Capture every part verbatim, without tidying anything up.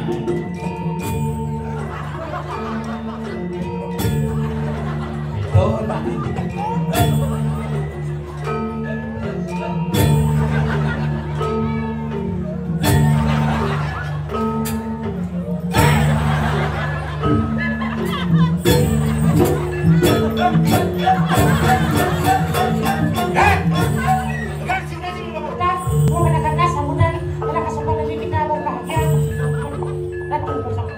Betul, Pak. Mau kena kena sambutan, kena kesempatan ini kita berbahagia. Datang bersama.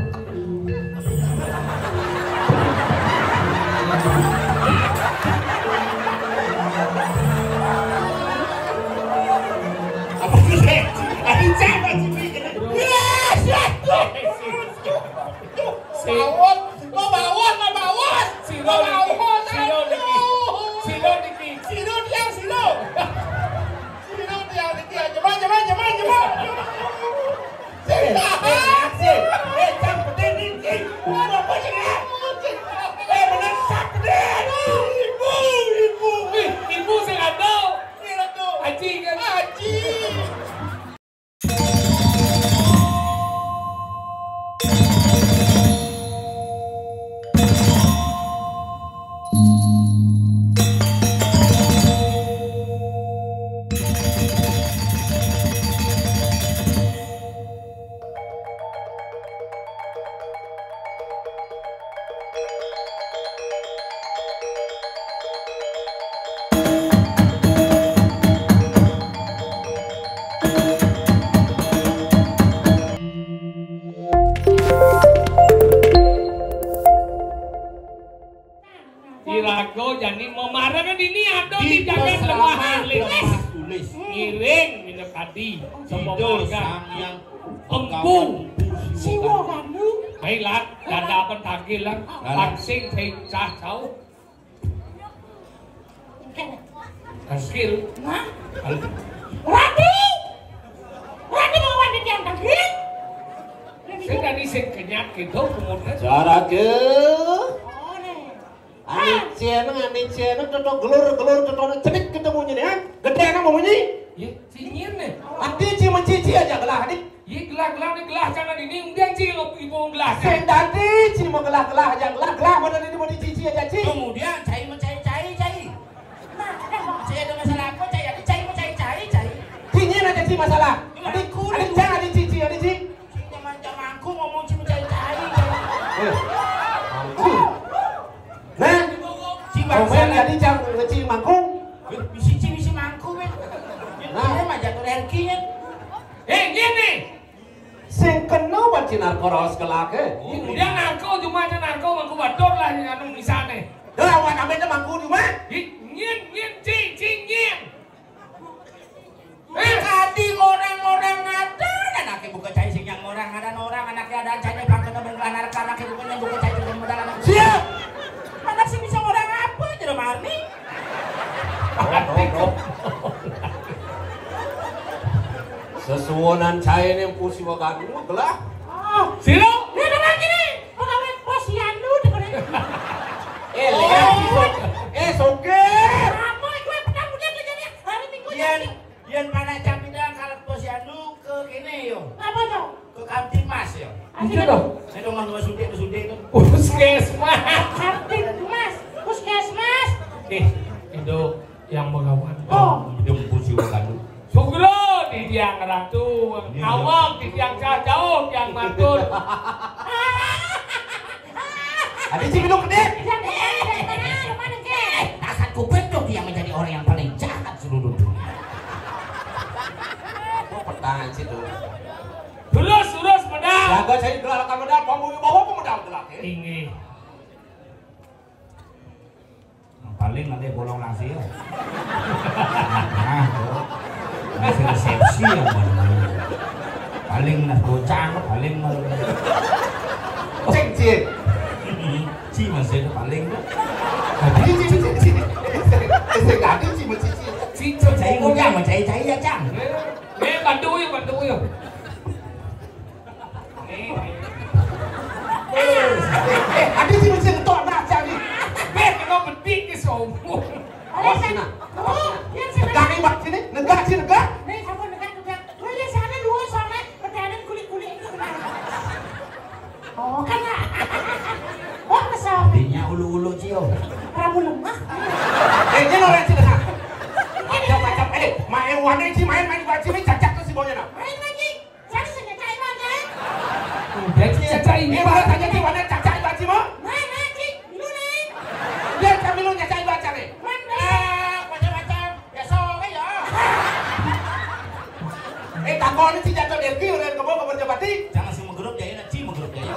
Apa sih? Ada siapa sih? Yes, yes, yes. Bawon, mau bawon, mau bawon. Siro niki, bawon, siro niki, aduh. Siro niki. Siro tiang, siro. Siro tiang niki, jemah, jemah, jemah, jemah. Eh, eh, eh, eh, cang pedih niki. Apa sih? Eh, bener cang pedih. Ibu, ibu. Ih, ibu sing ado. Sing ado. Aji kan? Aji. Iraga jani memarana dini ada di jagat Lemah Alis. Tulis. Ngiring minakadi. Tidur Sang Hyang Empu. Siwa Gandhu. Hai, Lat, dada apa tagih, Lat? Langsing saya cah cau. Tangkil. Nah. Rati. Rati mau wani tiang tangkil. Saya tadi sing kenyat gitu, kemudian. Sarake. Oh, nih. Ane cena, ane cena, toto gelur, gelur, toto cenik ketemu nih, ha? Gede anak mau bunyi? Iya, singin nih. Ati ci mencici aja gelah, adik. Iya, gelah-gelah nih, gelah jangan ini, kemudian ci ibu gelah. Sing dadi ci mau gelah-gelah aja, gelah-gelah mana ini mau dicici aja, ci. Kemudian cai mencai-cai, cai. Cai ada masalah apa, cai? Ada cai mencai-cai, cai. Singin aja ci masalah. Adik, adik jangan dicici, adik ci. Sing jaman-jamanku ngomong ci mencai-cai, cai. Eh, ampun. Nah, ci bangsa jadi jang ngeci mangkung. Bisi ci bisi mangkung, weh. Nah. Dia mah jatuh ranking, ya. Eh, ngene. Sing kena ban ci narko raos kelake. Dia narko cuma aja narko mangku batur lah yang anu misane. Dah, awak kami itu mangku cuma. Nyin, nyin, ci, ci, nyin. Eh, kadi ngorang-ngorang ngadan, anake buka cai sing yang ngorang ngadan orang, anake ada cai pangkat abang kelar narka, anake buka nyang buka cai sing modal anak. Siap. Anak sing bisa ngorang apa, Jero Marni? Sesuwonan cai ning pusi wagan gelah. Sira? Dia dengar gini, pegawai posyandu, dengerin. Eh, lihat, eh, sogir. Apa itu yang pernah muda kerjanya hari Minggu? Yen, yen panak jam pindang kalau posyandu ke kene yo. Apa to? Ke Kamtibmas yo. Iya to. Saya dong mau suntik, suntik to. Puskesmas. Kamtibmas, puskesmas. Eh, itu yang Begawan. Oh. Hidup pusi wagan. Sugro di tiang ratu, iya, awak di tiang jauh, tiang matur. Ada sih minum kedip. Yang kedip, yang mana, yang mana, Kek? Takat kuping dong dia menjadi orang yang paling jahat seluruh dunia. Oh, pertahanan situ. Terus, terus, medal. Jaga saya gelar akan medal, kamu bawa pemedal gelar, ya? Tinggi. Paling nanti bolong nasi ya. Nah, tuh. Nasi resepsi ya, Bang. Paling nas bocah, paling mau. Cek, cek. Si masih ada paling. Tadi, cek, cek, cek. Cek, tadi, cek, cek, cek. Si, cek, cek, ngujang, cek, cek, ya, Cang. Eh, bantu yuk, bantu yuk. Eh, eh, ada sih mesti ngetok nak cari. Beh, kena bedik ke sombong. Awas sini. Oh, yang sini. Negak ni, Mak, sini. Negak, sini, negak. Nih, sampun negak, negak. Oh, yang sana dua soalnya pertahanan kulit-kulit itu benar. Oh, kan. Wah, kesel. Dinya ulu-ulu, Cio. Prabu Lemah. Eh, dia orang Cina. Macam-macam. Eh, main warna, Ci, main, main, main, Ci, main, cacak tu si bawahnya, nah. Main lagi. Saya sih nyacai mana? Udah, Ci, cacai. Eh, mana tanya, Ci, mana cacak itu, Ci, mau? Mana, Ci? Lu nih. Dia kami lu nyacai baca nih. Mana? Ah, macam-macam. Biasa wae ya. Eh, takon si jatuh dengki udah kebo ke Merjapati. Jangan si menggerup jaya, nanti menggerup jaya.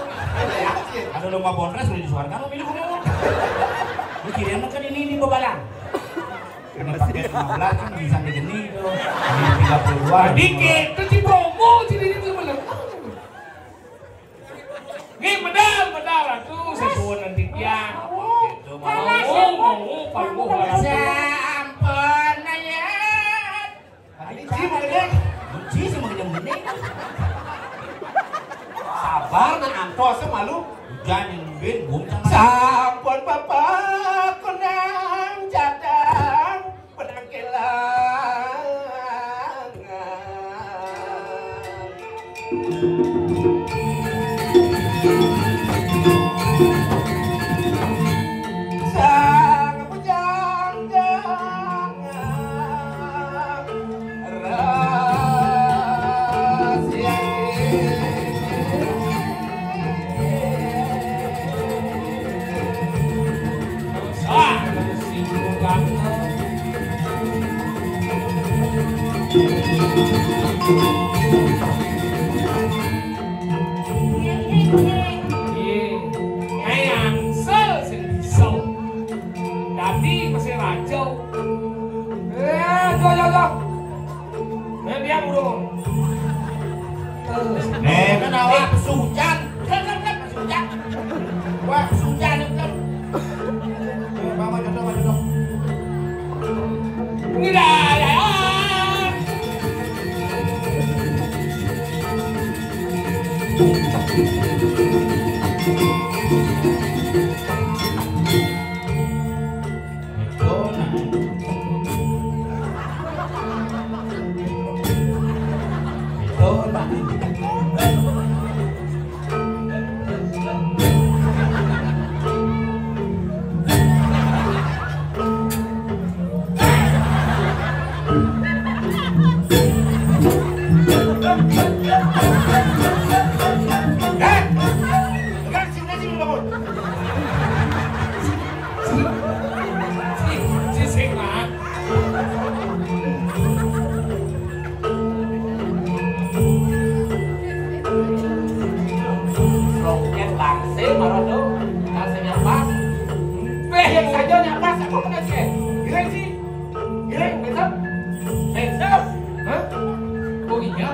Ada lomba bonres udah di suarga, mau milih kamu. Lu kirain kan ini di Bebalang. Karena pakai lima belas kan bisa digeni itu. Ini tiga puluh dua. Dikit, itu si promo, si dikit itu bener. Nggih, medal, medal atuh, sesuwun nanti tiang. Itu mau, mau, panggung. Sampun, ya. Tadi Ci mau gede. Ci sama gede mending. Sabar, nang antos malu. Hujan yang nungguin, gum sama. Sampun, Bapak, kunang jadang. Penangkilangan. Sang bujang jangan rahasia. Nggih. Angsel sing bisa. Dadi masih raja. Eh, yo, yo, yo. Eh, dia burung. Eh, kan awak pesujan. Kan, kan, kan, pesujan. Wah, pesujan itu kan. Eh, bawa jodoh, bawa jodoh. Ini dah, ya, ya. Loket langsing, marah tuh. Langsing nyapas. Beh, yang saja nyapas, aku kena sih. Gila sih. Gila, besok. Besok. Hah? Oh iya.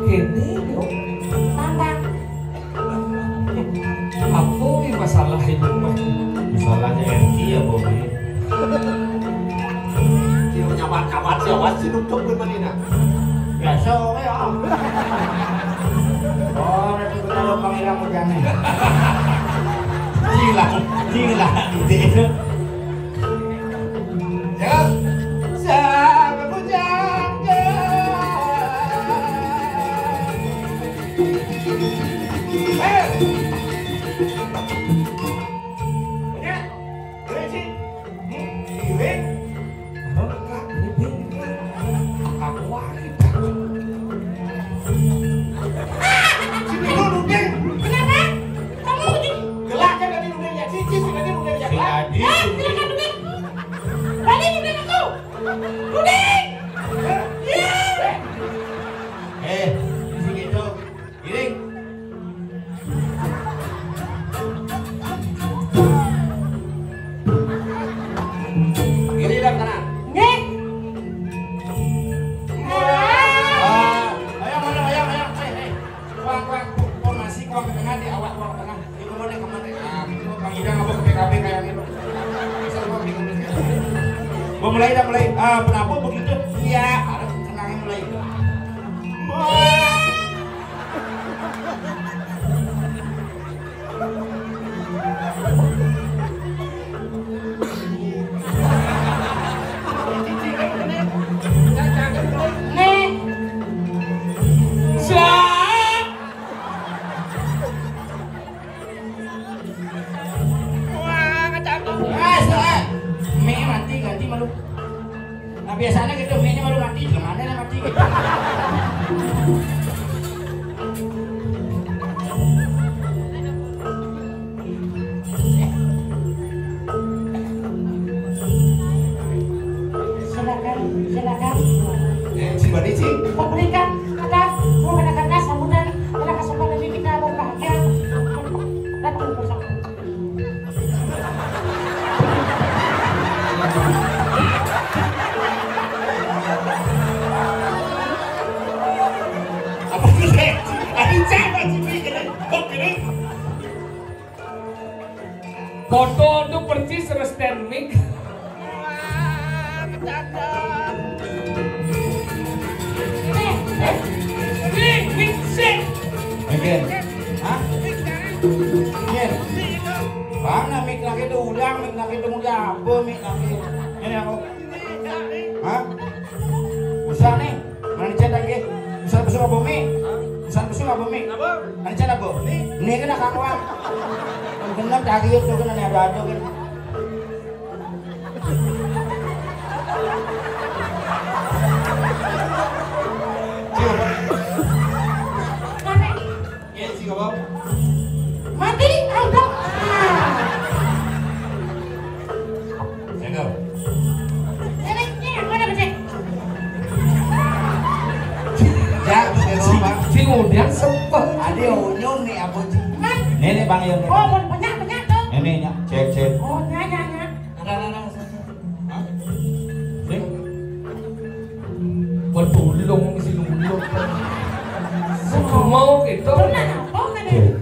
Ini, yo. Tambah. Apa ini masalah hidup mah? Masalahnya Erki ya, Bobi. Dia nyabat-nyabat sih, awas sih, duduk di mana. Biasa wae, ah. Oh, nanti kita lo panggil kamu jangan. Gila, gila, gitu. Ya. Sama bujang. Eh. Punya. Punya sih. Hmm, iwin. Aku wani. Sini dulu, Ding. Kenapa? Kamu di- Gelak kan tadi udah ya, cici sih tadi udah ya. Sing gelak. Adi. Ah, silakan duduk. Balik udah aku. Duduk. Iya. Eh, di sini tuh. Giring. Giring dah sana. Nggih. Ah, ayo, ayo, ayo, ayo. Eh, eh. Kuang, kuang, formasi, kuang ke tengah, di awak, kuang ke tengah. Ini kalau dia kemana? Ah, ini Bang Ida ngapa ke P K B kayak gitu. Bisa gua bingung nih. Gua mulai dah, mulai. Ah, kenapa begitu? Iya, harus tenangin mulai. Nih. Siap. Cek, Pak Jimmy, gini. Kok gini? Foto itu persis resten mic. Mic, mic, sik. Oke. Hah? Oke. Bang, nah, mic lagi tuh udah, mic lagi tuh udah apa, mic lagi? Ini aku. Hah? Usah nih. Mana chat lagi? Usah besok apa, mic? Usah besok apa, mic? Mana chat apa? Ini kan akan uang. Bener tadi itu kan ada-ada kan. Iya sih, Bang. Mati, ayo, Bang. Cakep. Ini, ini, mana, Bang? Ya, saya lupa. Si Udian sempet. Ada unyung nih, aku. Nenek Bang Yon. Oh, banyak, banyak tuh. Neneknya, cek, cek. Oh, ya, ya, ya. Ada, ada, ada. Hah? Sing. Betulung si lulung. Mau gitu. Pernah apa kan? Cek,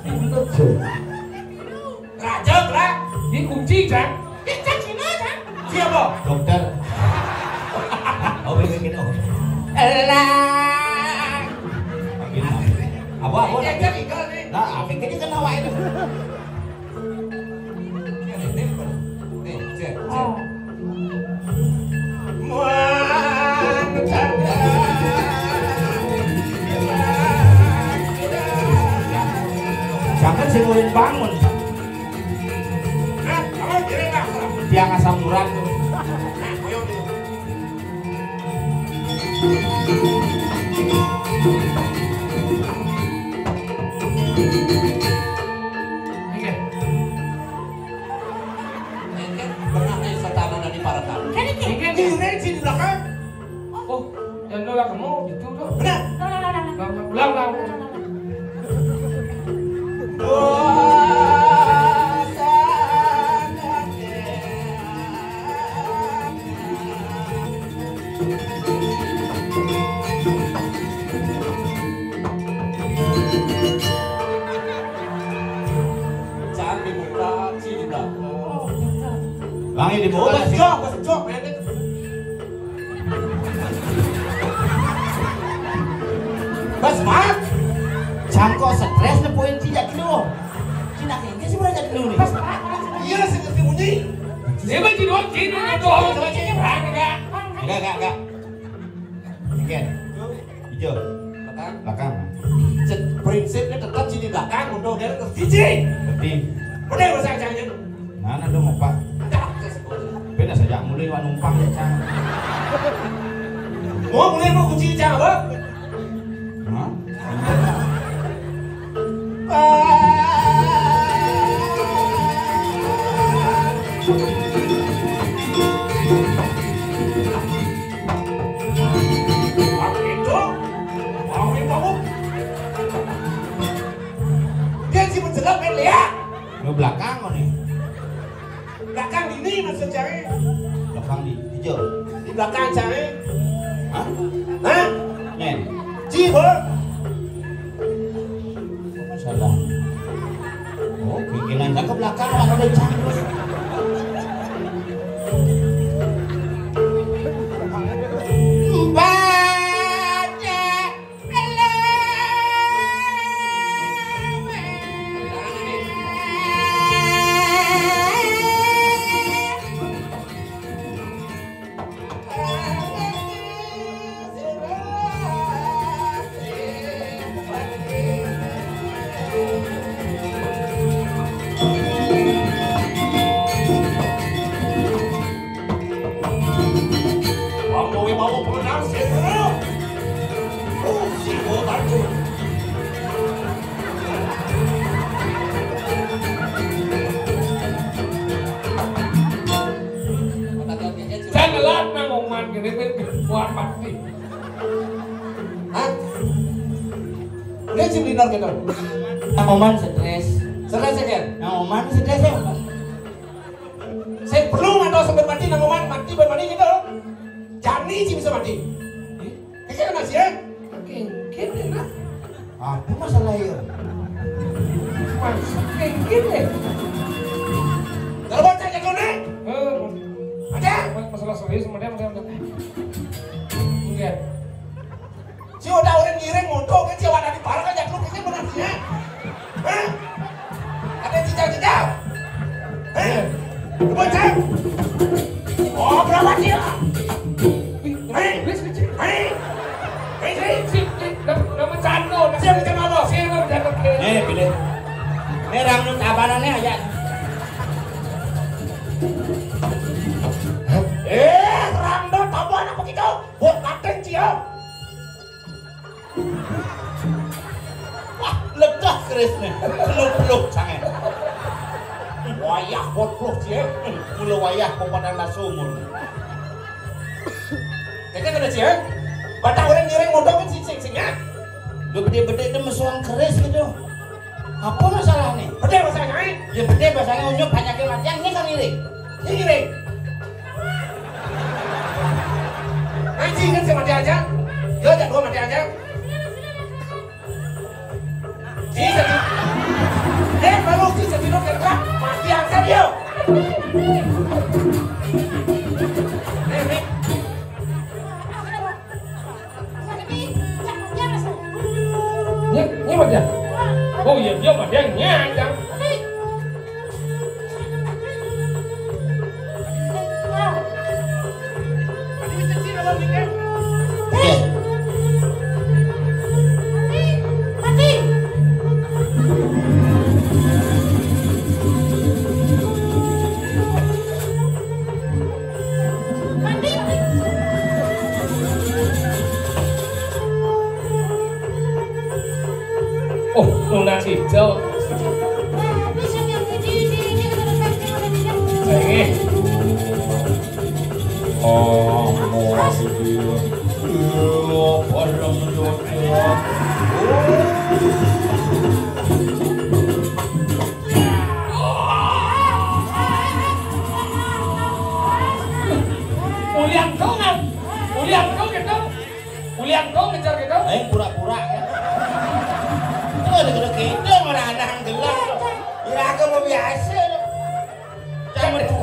cek, cek. Raja, Bra. Ini kunci, Cak. Ini kan sini, Cak. Siapa? Dokter. Oh, bikin, oh. Elah. Apa, apa? Ini aja tinggal nih. Nah, apa ini kena wae itu? Nih, nih, nih, cek, cek. Oh. Jangan sing ulin bangun. Tiang asam urat tuh. Ini kan pernah naik setanan dari para tamu. Kan ini. Ini kan. Ini di belakang. Oh, yang nolak kamu itu tuh. Benar. Ulang, ulang, ulang. Jangan dibuka, sini, Bang. Bang, ini dibuka. Oh, sih. Bos Jok, Bos Jok, men. Bas, Mat. Cangkok stres nepuin cijak dulu. Cina kayaknya sih udah jadi dulu nih. Bas, Mat. Iya, sih ngerti bunyi. Dia mah cina, cina, cina, cina, cina, enggak. Enggak, enggak, enggak. Oke. Hijau. Belakang. Belakang. Prinsipnya tetap sini belakang, untuk dia terus siji. Ngerti. Udah, usah jangan. Mana dong, Pak? Beda saja mulai wa numpang ya, Cang. Oh, mulai mau kunci, Cang, apa? Hah? Itu, mau ini mau. Dia sih menjelek, men, ya. Lu belakang kok nih. Belakang ini maksud cewek. Belakang di hijau. Di belakang cewek. Hah? Hah? Nih. Ji, Bor. Salah. Oh, bikinan ke belakang, mana ada cangkul. Baca. Jangan telat nang oman gini, kuat pasti. Hah? Udah sih benar gitu. Nang oman stres. Stres ya, Ken? Nang oman stres ya. Saya perlu nggak tahu sampai mati, nang oman mati, sampai mati gitu. Jani sih bisa mati. Kayaknya masih ya? Oke, gini lah. Apa masalah ya? Maksud kayak gini. Kalau bocah jago nih. Eh, ada? Masalah serius, kemudian, kemudian, kemudian. Enggak. Si udah orang ngiring motor kan si ada di parang aja lu kayaknya benar sih ya. Hah? Ada cicak-cicak? Hah? Lu bocah? Oh, berapa sih? Hei, hei, hei, hei, hei, nama Cando, siapa nama lo? Siapa nama Cando? Eh, pilih. Ini rangdut abanannya aja. Eh, rangdut apa anak begitu? Buat katen cia. Wah, ledah kerisnya. Peluk-peluk sangen. Wayah buat peluk cia. Mula wayah pepadan sumur. Kagak ada sih, ya? Batang orang ngiring motor kan sing sing sing ya. Lu bede-bede itu mesuang keris gitu. Apa masalahnya? Bede masalahnya, eh? Ya bede masalahnya, unyuk banyak yang matian, ini kan ngiring. Ini ngiring. Anjing kan si mati aja. Yo, jangan dua mati aja. Di satu. Eh, baru di satu, mati angkat yo. Eh, eh. Nya, nya mah dia. Oh iya, dia mah dia nya, Jang. Oh, nunas hijau. Saiki. Oh, mau aku dia. Iya, bareng yo. Ulian kau kan? Ulian kau gitu? Ulian kau ngejar gitu? Aing pura-pura ya. Itu ada gede-gede orang ada yang gelap. Iraga mau biasa. Jangan itu.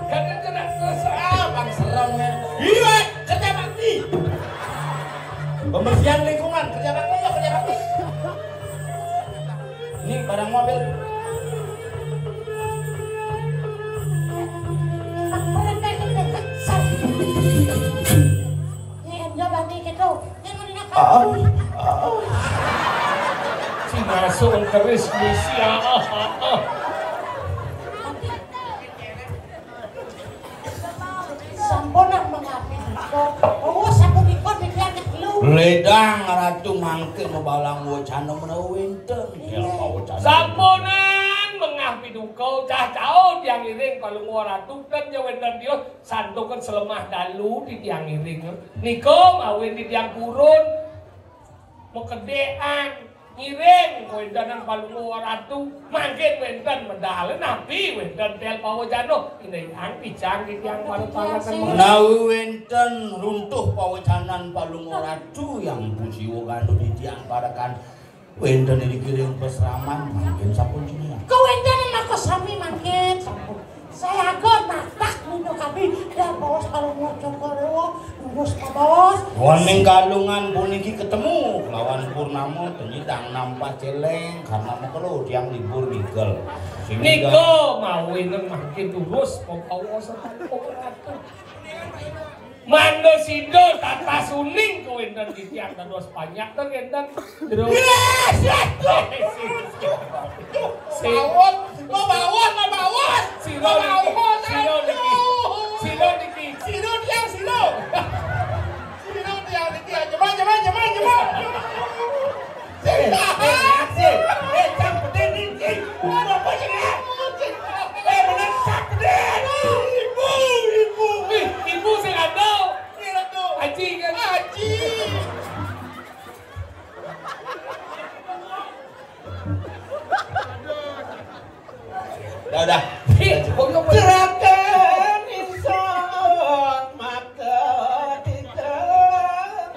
Kan itu nak selesai. Ah, bang serem ya. Iya, kerja bakti. Pembersihan lingkungan, kerja bakti ya, kerja bakti. Ini barang mobil. Ini enjoy banget gitu. Ini mau dimakan. Ah, ah. Si masuk keris misi, ah, ah, ah. Sampunang mengapi duka. Oh, sapunika titiang kelu. Ledang Ratu mangke mabalang wacana menawi wenten. Ya, wacana. Sampunang mengapi duka, cah cau tiang iring Palungguh Ratu, ten ya wenten tios, santukan selemah dalu titiang iring. Nika mawin titiang purun. Makedékan ngiring wénten Palungguh Ratu, mangkin wénten medal napi wénten tel pawajana. Indai ang picang titiang para pangaten. Menawi wénten runtuh pawacanan Palungguh Ratu yang pujiwa gandum titiang parekan wénten ing giring pasraman, mangkin sampun jenengan. Kawéntenan maka sami mangkin sampun. Sayaga natah minakadi Dang Baos Palungguh Cokor Déwa, lurus Pak Baos. Waning kalungan puniki ketemu kelawan purnama tenyidang nampa celeng karena mengkelo tiang libur nigel. Sehingga nika mawinang makin lurus Pak Baos. Mangda sida tatas uning kawénten titiang dados panjak ten kénten. Jero. Yes, yes, yes. Sing. Baos, Pak Baos, Pak Baos. Sira niki, sira niki, sira niki. Sira tiang, sira. Sira tiang niki, jemah, jemah, jemah, jemah. Sing. Eh, eh, sing. Eh, cang pedhe niki. Ora apa jenenge? Eh, bener cang pedhe. Ibu, ibu. Wih, ibu sing ada. Aji kan? Aji. Dah, dah. Ih, kok nggak boleh? Gerakan insang maka di tengah.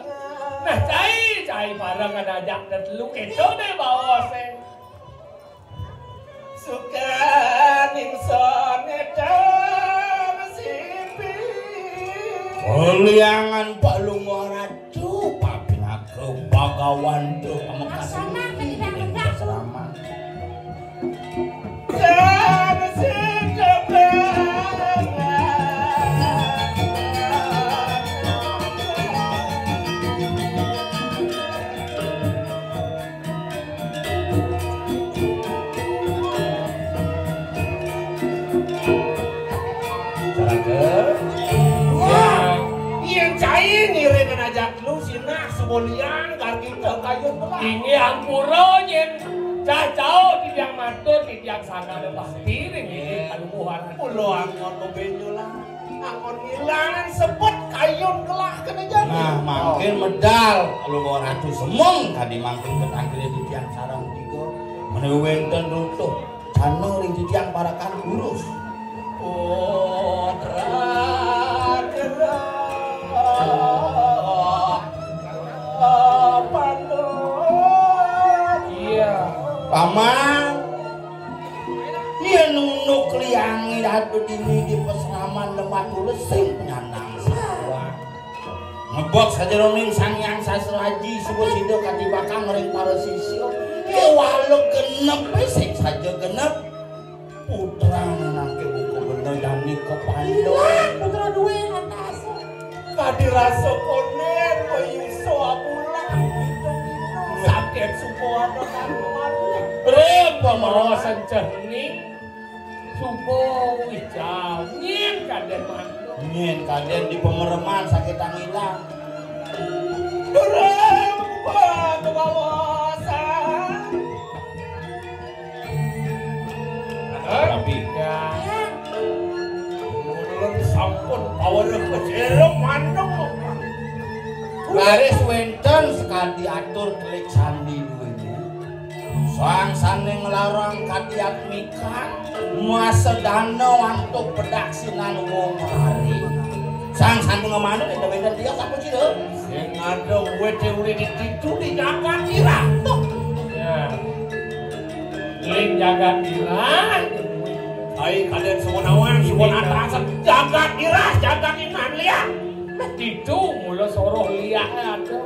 Nah, cai, cai, Pak. Jangan ajak tetelu, itu deh bawa sing. Sukaning sonetan sipi. Kaliangan Pak Lunga Ratu, papinaka Bagawan tu pamekasan. Laksana ing tidak tegak. Ceramah. Sarengga. Ya. Yen cai ngiring ajak lu sinah semulian kar kita kayun telah. Inggih ampura nyen cacao titiang matur titiang sanggana bakti ring inggih kaluhuran. Kula angon bebenyolan. Angon ngilangan sebet kayun gelah kene jani. Nah, mangkin medal Lunga Ratu semeng kadi mangkin ketangkile titiang sareng tiga. Menawi wenten runtuh, jana ring titiang parekan lurus. Putra Gerah Pandu. Iya. Paman. Yen unduk liange dadi dini di pasraman Lemah Tulus sing penyandang sawah. Ngebot sajeroning Sang Hyang Sastra Aji suba sida katibakang ring para sisya. Kewala genep sing saja genep. Putrane nangke buka benda jani kepandha. Ilang putra duwe lantas. Kadi rasa konen mayusa abulan. Sakit suba ada karuan. Ring pamawasan cening suba wical. Nyen kaden mantuk. Nyen kaden di pemereman sakit ilang. Durung pamawasan. Tapi ulun sampun paweruh kecil manuk. Raris wenten sekadi atur telik sandi duene. Sang sane nglarang kadi admikan masa dana antuk pedaksinan wong lari. Sang sane ngemanuk enten-enten dia sapa sira? Sing ada wete uli di titu di jagat irah. Ya. Ling jagat irah. Ai kalian semua nawang, semua atas jagat irah, jagat inan liat. Itu mula soroh liat ada.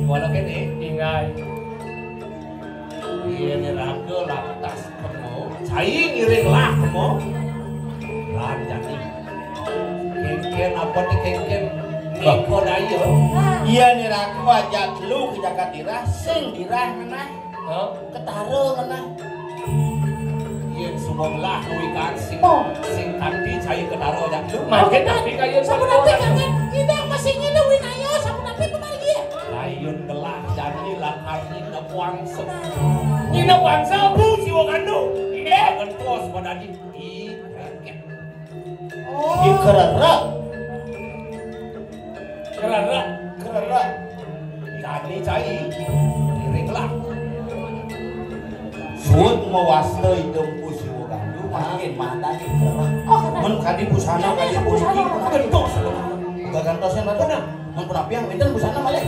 Wala kene. Tinggal. Iya, ni raga lantas kemo. Cai ngiring lah kemo. Lan jati. Kengken apa ni kengken? Niko daya. Iya, ni raga ajak telu ke jagat irah, sing irah ngenah. Hah? Ketara ngenah. Yen suba belah kuwi kan sing, sing kanti cai ketara ajak telu. Makin tapi kaya sampun sampeyan. Apa kangen? Tidak masih ngene winaya sampun apa kemarin dia? Kayun gelah jani lakar nginep wangsa. Nginep wangsa? Bu Siwa Kandu. Nggih. Ngentos padadi. Ih, kaget. Oh. Ih, kererek. Kererek. Kererek. Jani cai. Ngiring lah. Suud mawasta Ida Empu Siwa Kandu, makin mandan kererek. Oh, kererek. Men kadi busana, kadi puniki, gentos. Gagantos yang datang. Nah. Mun punapi yang pinten busana malih?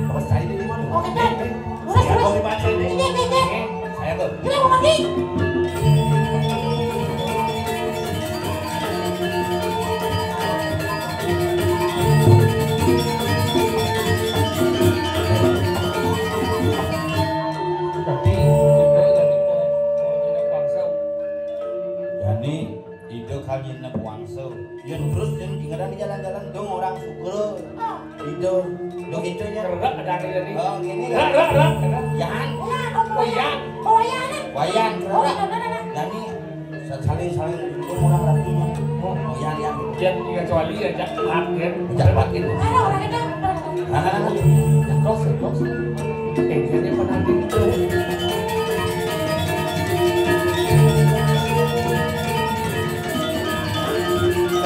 Terus cai di mana? Oke, Kak. Terus, terus. Saya tuh. Iya, Bang Adi. Jadi, kita jadi mau, mau nginep wangsa. Jadi, Ida kal nginep wangsa. Yén terus yén ingetan di jalan-jalan dong orang sugra. Ida, dong itu ya. Gerak ada di sini. Oh, gini ya. Gerak, gerak, gerak. Yan. Oh, Yan. Oh, Yan. Wayan, gerak. Dani, saling-saling dulu orang lagi. Oh, Yan, Yan. Yan, tiga kecuali ya, jak, mat, ya. Jak, mat, gitu. Ada orang itu. Nah, nah, nah. Kos, kos. Eh, ini penanti itu.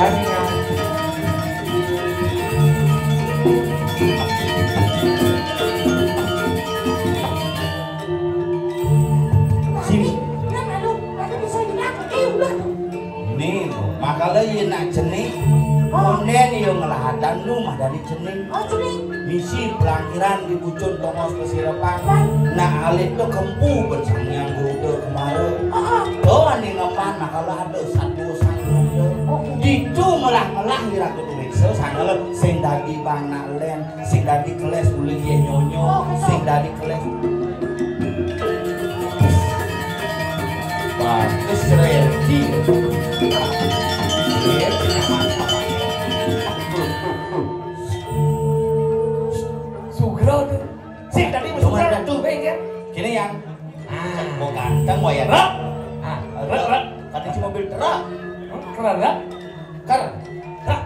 Kami, sing. Nih, makala yén nak jenik, onden ya Ngelahatan lu mah dari cening. Oh, cening. Misi pelangkiran di Bucun Tongos Pesirepang. Nah, alit tuh kempu bersang yang gruda kemarin. Oh, oh. Tuh, ane ngepan, nah, kalau ada satu satu. Oh, iya. Ditu melah-melah ira kudu wiksa, sangkal sing dadi bang nak len, sing dadi keles uli ye nyonyo, oh, betul. Sing dadi keles. Bagus, Redi. Sugro tuh. Sing tadi Cuma suka. Ada tuh. Kene yang. Ah. Mau ganteng, mau ya. Rak. Ah, rak, rak. Tadi cuma mobil truk. Keren, rak. Ker. Rak.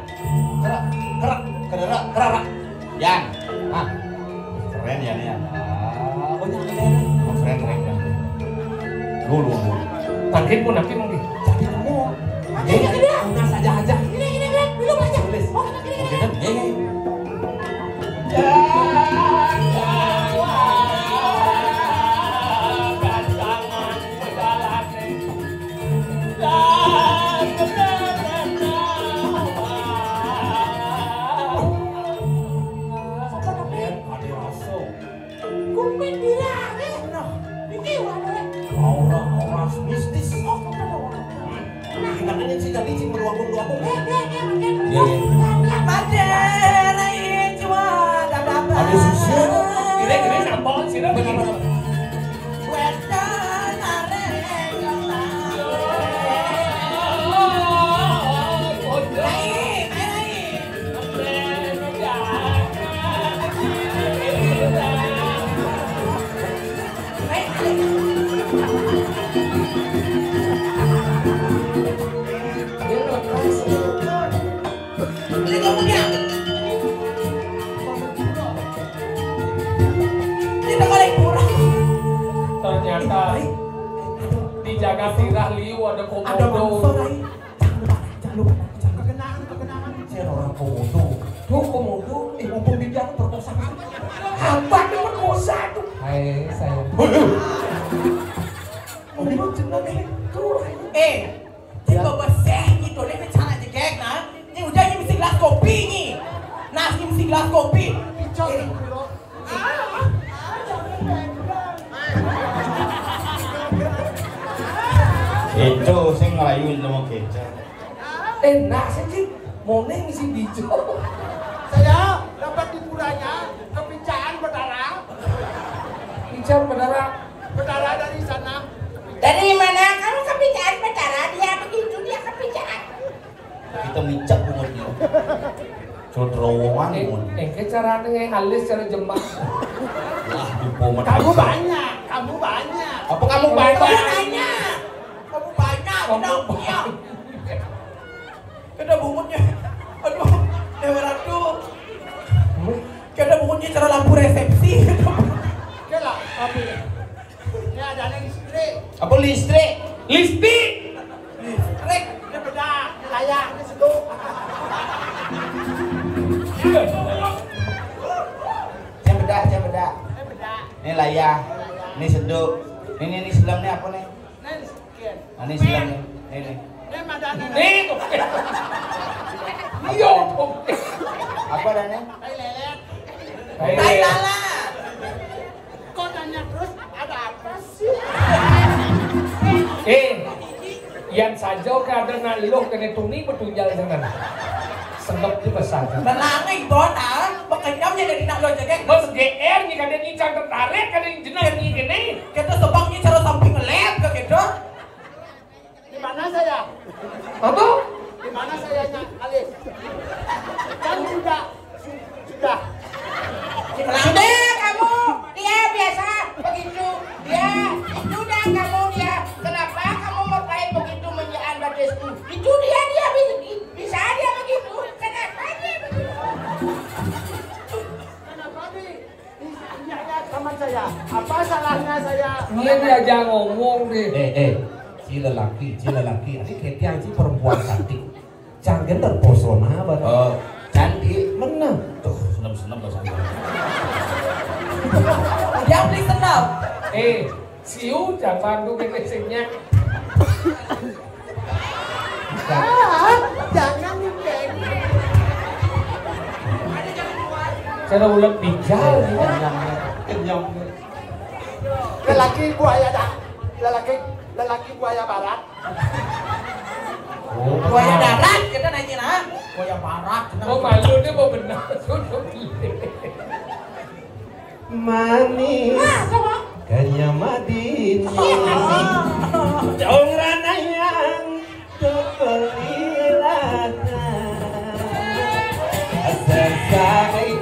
Rak. Rak. Rak. Rak. Rak. Yang. Ah. Keren ya nih ya. Ah, banyak keren. Oh, keren, keren, keren. Lu, lu, lu. Tangkit pun nanti mungkin. Jadi kamu. Ini, ini, ini. Udah saja aja. Ini, ini, ini. Dulu aja. Tulis. Oh, ini, ini, ini. Iya, iya. Kuping bilang, eh. Nah, ini warna aura-aura mistis. Oh, kok ada warna? Nah, ini sih tadi sih meluapung-luapung. Eh, eh, eh, makin. Iya, iya. Pada rai cuma ada apa? Ada susu. Kira-kira siapa sih? Benar-benar. Wedan areng. Rai, rai, rai. Ternyata di jagat tirah liu ada komodo. Ada mangsa, Rai. Jangan lupa, jangan lupa, jangan lupa. Kekenangan, kekenangan. Saya orang komodo. Tuh, komodo, eh, mumpung di dia perkosa. Apa tuh perkosa tuh? Hai, saya. Komodo jeneng itu, Rai. Eh, di bawah seh gitu, ini cara jegek, nah. Ini udah, ini mesti gelas kopi, nih. Nah, ini mesti gelas kopi. Picot, eh. Itu sing ngelayu sama kecap. Enak sih, Cik. Moning si bijo. Saya dapat hiburannya, kepincaan Betara. Pincar Betara. Betara dari sana. Dari mana kamu kepincaan Betara? Dia begitu, dia kepincaan. Kita micak bungutnya. Cuma terowongan. Eh, bungutnya. Eh, ke caranya halus, cara jembak. Lah, dupo. Kamu banyak, kamu banyak. Apa kamu banyak? Kamu banyak. Kamu banyak, kamu banyak. Kena bungutnya. Aduh, Dewa Ratu. Hmm? Kena bungutnya cara lampu resepsi. Oke lah, tapi ini ada listrik. Apa listrik? Listrik. Listrik, ini bedak, ini layar, ini seduk. Saya bedak, saya bedak. Ini bedak. Ini layar. Ini layar. Ini seduk. Ini, ini sebelah ini apa nih? Nah, ini seduk. Ini sebelah ini. Ini. Ini ada nih. Nih, tuh. Iya, tuh. Apa ada nih? Tai lelet. Tai lelet. Tai lalat. Kok nanya terus, ada apa sih? Eh, yang saja kada nak lo kena tuni betunjal jangan. Sebab tu pesan. Belangai bon, ah. Bekenyam je dari nak lo jaga. Bos G R ni kada ni cang tertarik, kada ni jenang ni kene. Kita sebab ni cara samping lep ke kita. Di mana saya? Apa? Di mana sayanya, Alif? Kan sudah, su-, sudah. Sudah kamu, dia biasa begitu. Dia, sudah kamu, dia. Kenapa kamu mau baik begitu menjaan batisku? Itu dia, dia bi-, bisa dia begitu. Kenapa dia begitu? Kenapa dia? Iya, iya, sama saya. Apa salahnya saya? Dia diajak ngomong deh. Eh, eh, si lelaki, si lelaki, ini ketiang si perempuan cantik. Canggih terpesona banget. Oh, cantik. Mana? Tuh, senam-senam loh sana. Dia beli senam. Eh, siu jangan tuh kene singnya. Ah, jangan nih, Ceng. Kalau ulet bijal, kenyang. Kenyang. Lelaki buaya da-, lelaki, lelaki buaya barat. Oh, buaya darat, kita nanya nah. Buaya barat. Oh, malu dia mau benar. Manis. Kanya madin. Dong ranayang. Tepelilakan. Sesai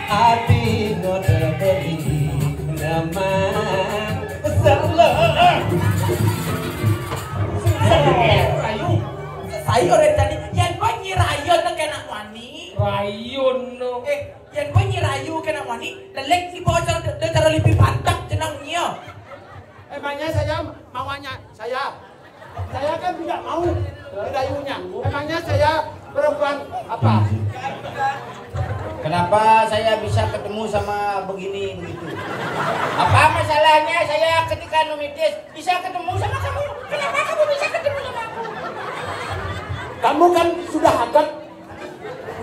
adi no tepeli nama. Salah. Rayu. Saya orang tadi, yang kau nyirayu nak kena wani. Rayun no. Eh, yang kau nyirayu kena wani, lelek si bocor de cara lipi pantak jenang nyo. Emangnya saya mauannya saya? Saya kan tidak mau dirayunya. Emangnya saya perempuan apa? Kenapa saya bisa ketemu sama begini begitu? Apa masalahnya saya ketika numitis bisa ketemu sama kamu? Kenapa kamu bisa ketemu sama aku? Kamu kan sudah agak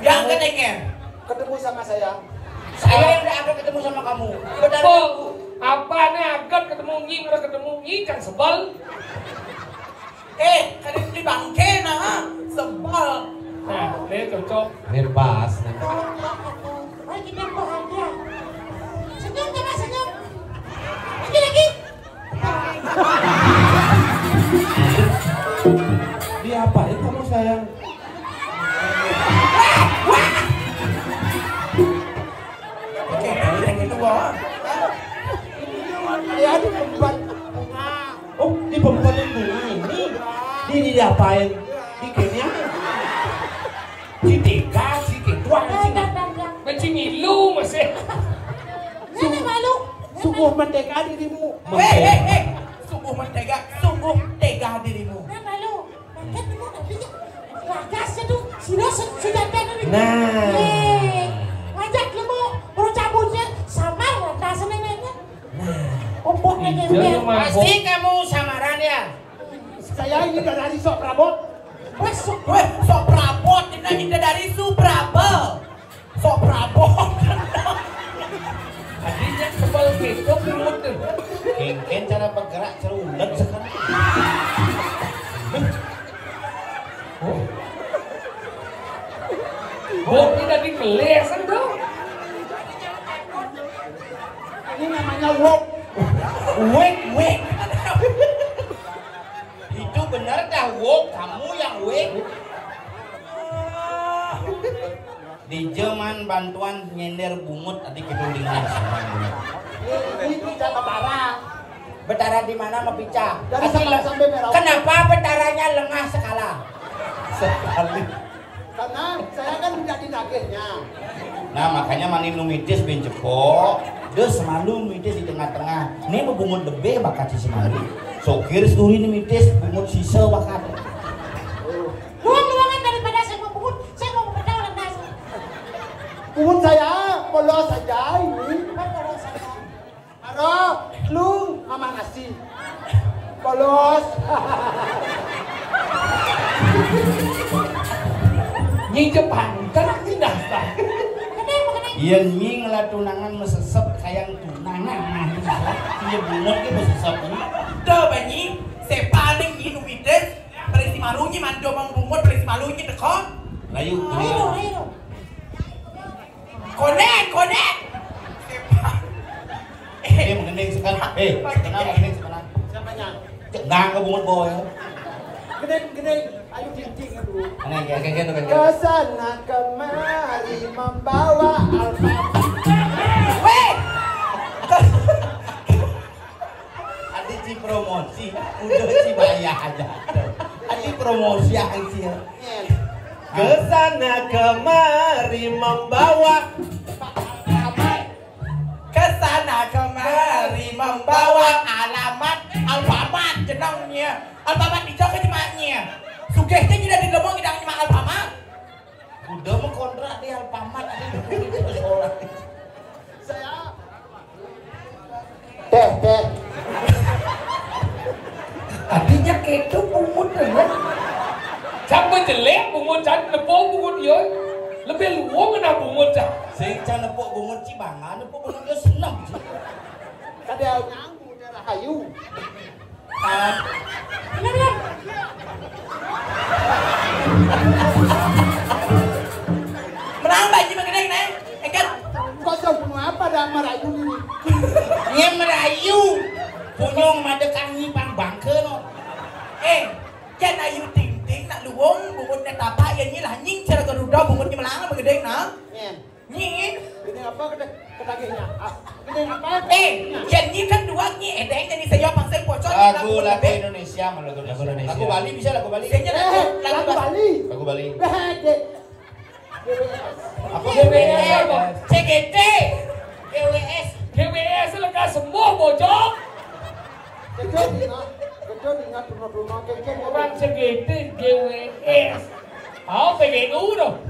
Udah angkat, Eker. Ketemu sama saya. Saya yang udah angkat ketemu sama kamu. Benar. Oh, apa nih angkat ketemu ngi, udah ketemu ngi kan sebel. Eh, kalian di bangke nah, sebel. Nah, ini cocok. Ini pas nih. Lagi yang bahagia. Senyum, coba senyum. Lagi, lagi. Diapain kamu sayang? Oke, yang kedua. Ya, di tempat. Oh, di tempat yang ini. Di, di diapain? Di kenya? Di tega, di ketua, di Cimilu masih. Sungguh mentega dirimu. Eh, eh, eh. Sungguh mentega, sungguh tega dirimu. Nah, malu. Makan dulu, tapi ragas itu, sino se-, sujata dulu. Nah. Eh, ngajak lu mau, mau cabutnya, samar, rasa neneknya. Nah. Ompok neneknya. Pasti kamu samaran ya? Saya ini dari sok prabot. Wes, sok, wes, sok prabot, ini dari suprabel. Sok prabot. Tadinya sebel gitu, perut tuh. Kengken cara bergerak, cerundet sekarang. Oh. Bok ini tadi kelesan dong. Ini namanya wok. Wek, wek. Itu benar dah, wok. Kamu yang wek. Di zaman bantuan nyender bungut tadi kita dengar sama bungut. Ini, ini Betara. Betara di mana, Mapica? Dari Sabang sampai Merauke. Kenapa betaranya lengah sekala? Sekali. Karena saya kan tidak ditagihnya. Nah, makanya mani numitis bin cepo, dia semalu numitis di tengah-tengah. Ini bebungut lebih bakat si semalu. Sokir seturi numitis, bungut sisa bakat. Buang ruangan daripada saya mau bungut, saya mau bertawa rendah. Bungut saya polos saja ini. Polos saja. Aro, lung, mama nasi. Polos. Nyi Jepang, kan aku dah. Iya, nyi ngelah tunangan mesesep kayang tunangan. Iya, bungut ke mesesep ini. Tuh, Banyi, sepaling nyi numitis, berisi malunya, mando mau bungut, berisi malunya, teko. Layu, ayo, ayo. Konek, konek. Eh, mengening sekarang. Eh, kenapa mengening sekarang? Siapanya? Cengang ke bungut bawa ya. Gening, gening. Ayo, dinding dulu. Aneh, kayak, kayak gitu kan. Ke sana kemari membawa alfabet. Weh! Adi ci promosi, udah ci bayar aja. Adi promosi aja. Ke sana kemari membawa. Ke sana kemari membawa alamat Alfamart jenengnya. Alfamart di Jogja jemaknya. Sugih teh tidak di Lembong tidak nyemak Alfamart. Udah mau kontrak di Alfamart, ada di sekolah. Saya. Teh, teh. Artinya keto bungut ya. Cak jelek bungut, cak nepo bungut yo. Lebih luwung kena bungut dah. Sing can nepuk bungut cibangan, nepuk bungut yo seneng. Kada nyanggu, rahayu. Ah. Benar, Benar, Benar. Menang, Pak Haji Mengedeng, Neng. Engker. Kok sing bunuh apa dah merayu ini? Dia merayu. Punyung madekangi pang bangke no. Eh, jan Ayu Ting Ting nak luwung, bungutnya tapak, ya nyi lah nying cara Garuda, bungutnya melang, Mengedeng, nah. Nyen. Nyi. Ini apa kena ketagihnya? Ah, ini apa? Eh, ya nyi kan dua nyi, edeng, jadi saya pasang pocong. Lagu, lagu Indonesia, malu lagu Indonesia. Lagu Bali bisa, lagu Bali. Saya lagu, eh, lagu lagu Bali. Lagu Bali. Dah, dek. Apa? G W S apa? C G T. G W S. G W S lekas sembuh, bocok. Kecil ingat, kecil ingat rumah-rumah, kecil ingat. Orang C G T, G W S. Oh, P G U dong.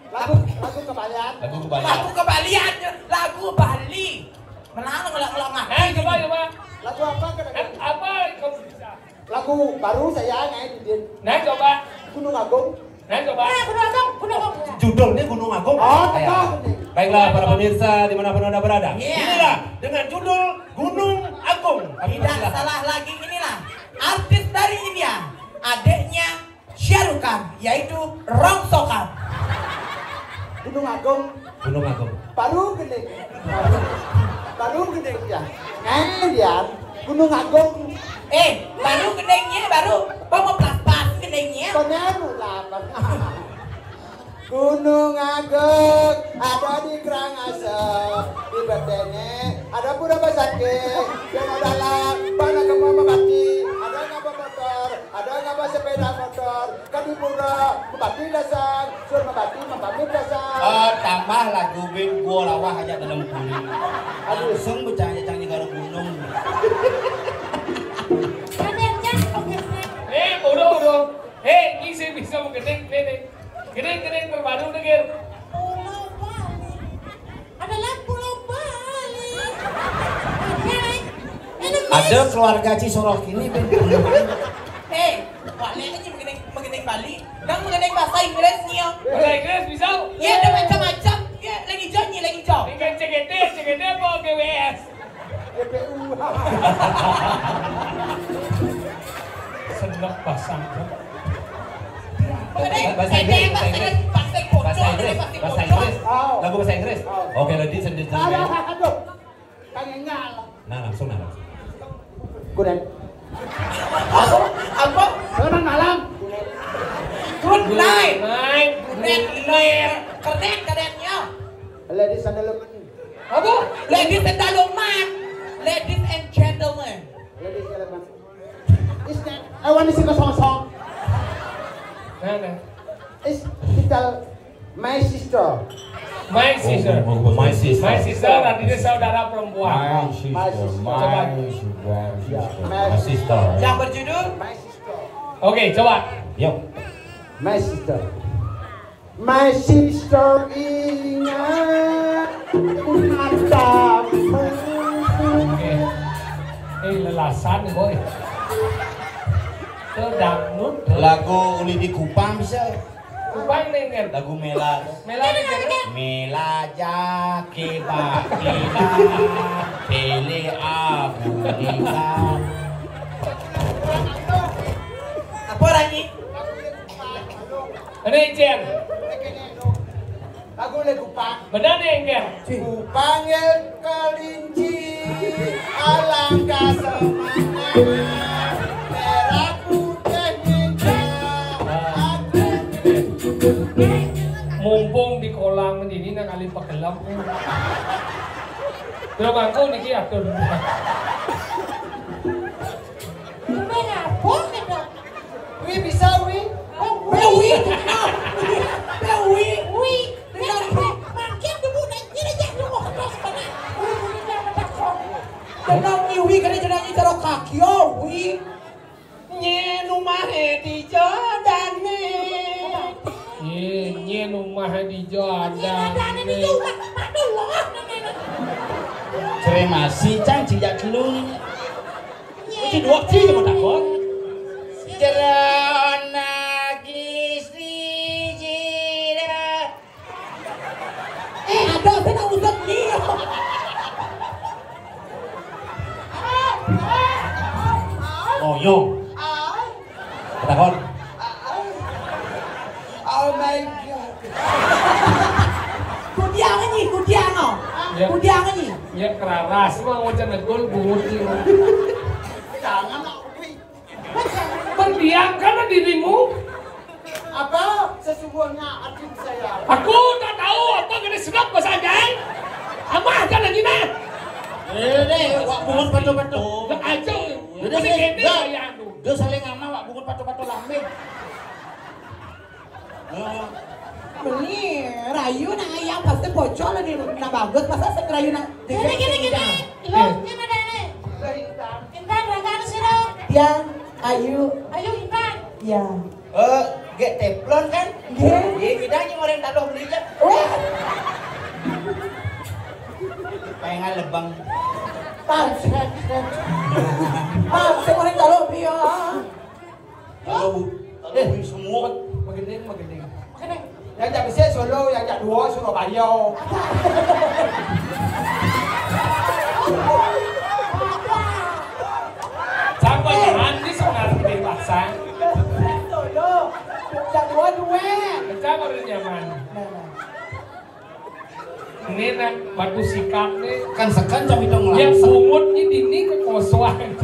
Lagu, lagu kebalian. Lagu kebalian. Lagu kebalian, lagu Bali. Menang ngelak-ngelak mati. Eh, coba, coba. Lagu apa kena? Kan apa kamu bisa? Lagu baru saya naik di Din. Nah, coba. Gunung Agung. Nah, coba. Nah, Gunung Agung, Gunung Agung. Judulnya Gunung Agung. Oh, ya. Betul. Baiklah, para pemirsa dimanapun Anda berada. Iya. Inilah dengan judul Gunung Agung. Tidak salah lagi, inilah artis dari India, adiknya Shah Rukh Khan, yaitu Rongsokan. Gunung Agung. Gunung Agung. Baru gede. Baru gede ya. Eh, dia Gunung Agung. Eh, baru gedenya, baru. Bawa pelas-pelas gedenya. Koneru lah, Bang. Gunung Agung ada di Karangasem, di Betene, ada Pura Basake, yang ada lah, bana ke Mama Bati, ada nggak bawa motor, ada nggak bawa sepeda motor, kan di Pura, Mama Bati dasar, sur Mama Bati, Mama Bati dasar. Oh, tambah lagu bin gua lawah aja dalam kulit. Aduh. Langsung bercanda-canda garu gunung. Eh, bodoh, bodoh. Eh, ini saya bisa mengetik, nih, nih. Gedeng, gedeng terbaru deh, Ger. Pulau Bali. Adalah Pulau Bali. Ada, eh. Ada keluarga Cisorok ini, Ben. Eh, wak, lihat aja mengenai, mengenai Bali. Dang mengenai bahasa Inggris nih, ya. Bahasa Inggris bisa? Ya, ada macam-macam. Ya, lagi jauh nih, lagi jauh. Ini kan C G T, C G T apa G W S? G P U. Seneng pasang. Bahasa Inggris, bahasa Inggris. Bahasa Inggris, bahasa Inggris. Oh. Lagu bahasa Inggris. Oh. Oke, lagi sendiri. Aduh, aduh. Tanya enggak. Nah, langsung, nah, langsung. Good night. Apa? Apa? Selamat malam. Good night. Good night. Good night. Good night. Kernet, kernetnya. Ladies and gentlemen. Apa? Ladies and gentlemen. Ladies and gentlemen. Ladies and gentlemen. Is that, I want to see kosong-kosong. Nah, nah. Is kita my sister. My sister. Oh, oh, oh, my sister. My sister artinya saudara perempuan. My sister. My sister. Coba. My sugar sister. Ya. My sister. Yang berjudul My Sister. Oke, coba. Yuk. My sister. My sister ingat matamu. Oke. Eh, lelasan, boy. Itu dangdut. Lagu uli di Kupang bisa. Kupang nih, Ngen. Lagu Mela. Mela nih, Ngen. Mela jake bakila. Pele abu nikah. Apa lagi? Ini, Jen. Lagu le Kupang. Benar nih, Jen. Kupanggil kelinci, alangkah semangat. Merah putih ninja. Aku. Mumpung di kolam ini nang kali pekelem. Terus aku niki atur. Wi bisa, Wi. Oh, Wi, Wi. Wi. Wi. Makin dulu, dan kira jangan dulu terus, mana? Wi, Wi, jangan takut. Tenang, Wi, Wi, kada jenang cara kaki, oh, Wi. Nyen umahe di jodane. Nyen, nyen umahe di jodane. Nyen jodane di jodane. Aduh, loh. Cremasi, cang, cijak telung. Uci dua, ci, cuma takut. Jerona gizi Oh, yo. Ketakon. Oh my God. Kudiang ini, kudiang, oh. Ya. Kudiang ini. Ya, keraras, mau wajan negul, bungut ini. Jangan, aku. Perdiamkanlah dirimu. Apa sesungguhnya adik saya? Aku tak tahu apa kena sedap bahasa Anjay. Amah kan lagi nah. Eh, deh, wak bungut pato-pato. Dak aja. Udah sih, dah. Dia saling ama wak bungut pato-pato lambe. Beli rayu nang ayam pasti bocor lah di nang bagus. Masa sing rayu nang gini, gini, gini. Lo, gini deh, nih. Intan, Intan, sira. Tiang, Ayu. Ayu, Intan. Ya. Eh, gek teflon kan? Nggih. Nggih, kita hanya orang taruh beli aja. Wah. Pengen lebang. Pas. Pas, sing orang taruh beli ya. Kalau, kalau eh, semua. Magending, magending. Magending. Yang jak besar Solo, yang jak dua Surabaya. Siapa eh, yang mandi sebenarnya di pasang? Solo. Jak dua dua. Pecah baru nyaman. Nah, nah. Ini nak batu sikap nih. Kan sekan jam itu ya, ngelasek. Bungut ini dini kekosongan.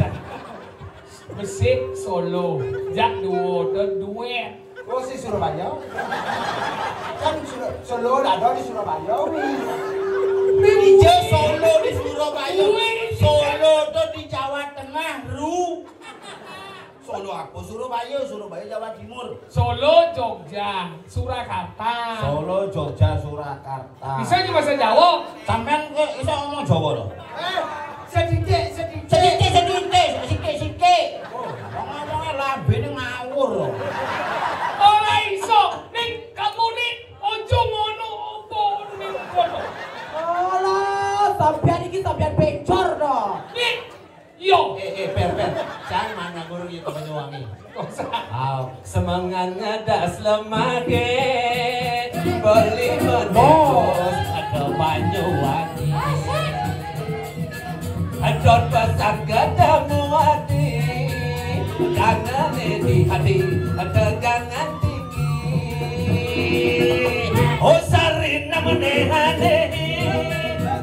Besik Solo, jak duo, duet. Oh, si Surabaya. Kan Solo ada di Surabaya, wi. Iya, Solo di Surabaya. Solo tuh di Jawa Tengah, Ru. Solo apa? Surabaya, Surabaya Jawa Timur. Solo, Jogja, Surakarta. Solo, Jogja, Surakarta. Bisa aja bahasa Jawa. Sampean kok iso ngomong Jawa lho? Eh, sedikit, sedikit. Sedikit, sedikit, sedikit, sedikit. Oh, ngomongnya lambene ngawur lho. Ora iso, ning kamu nih ojo ngono apa ning kono. Alah, sampean iki sampean bencor to. Nih, yo. Eh, eh, per, per. Jangan mana guru gitu menyuangi. Aw, semangat ngedas lemage, beli menembus ada Banyuwangi. Adon pesan ketemu hati, jangan di hati tegangan tinggi. Oh, sarina menehane,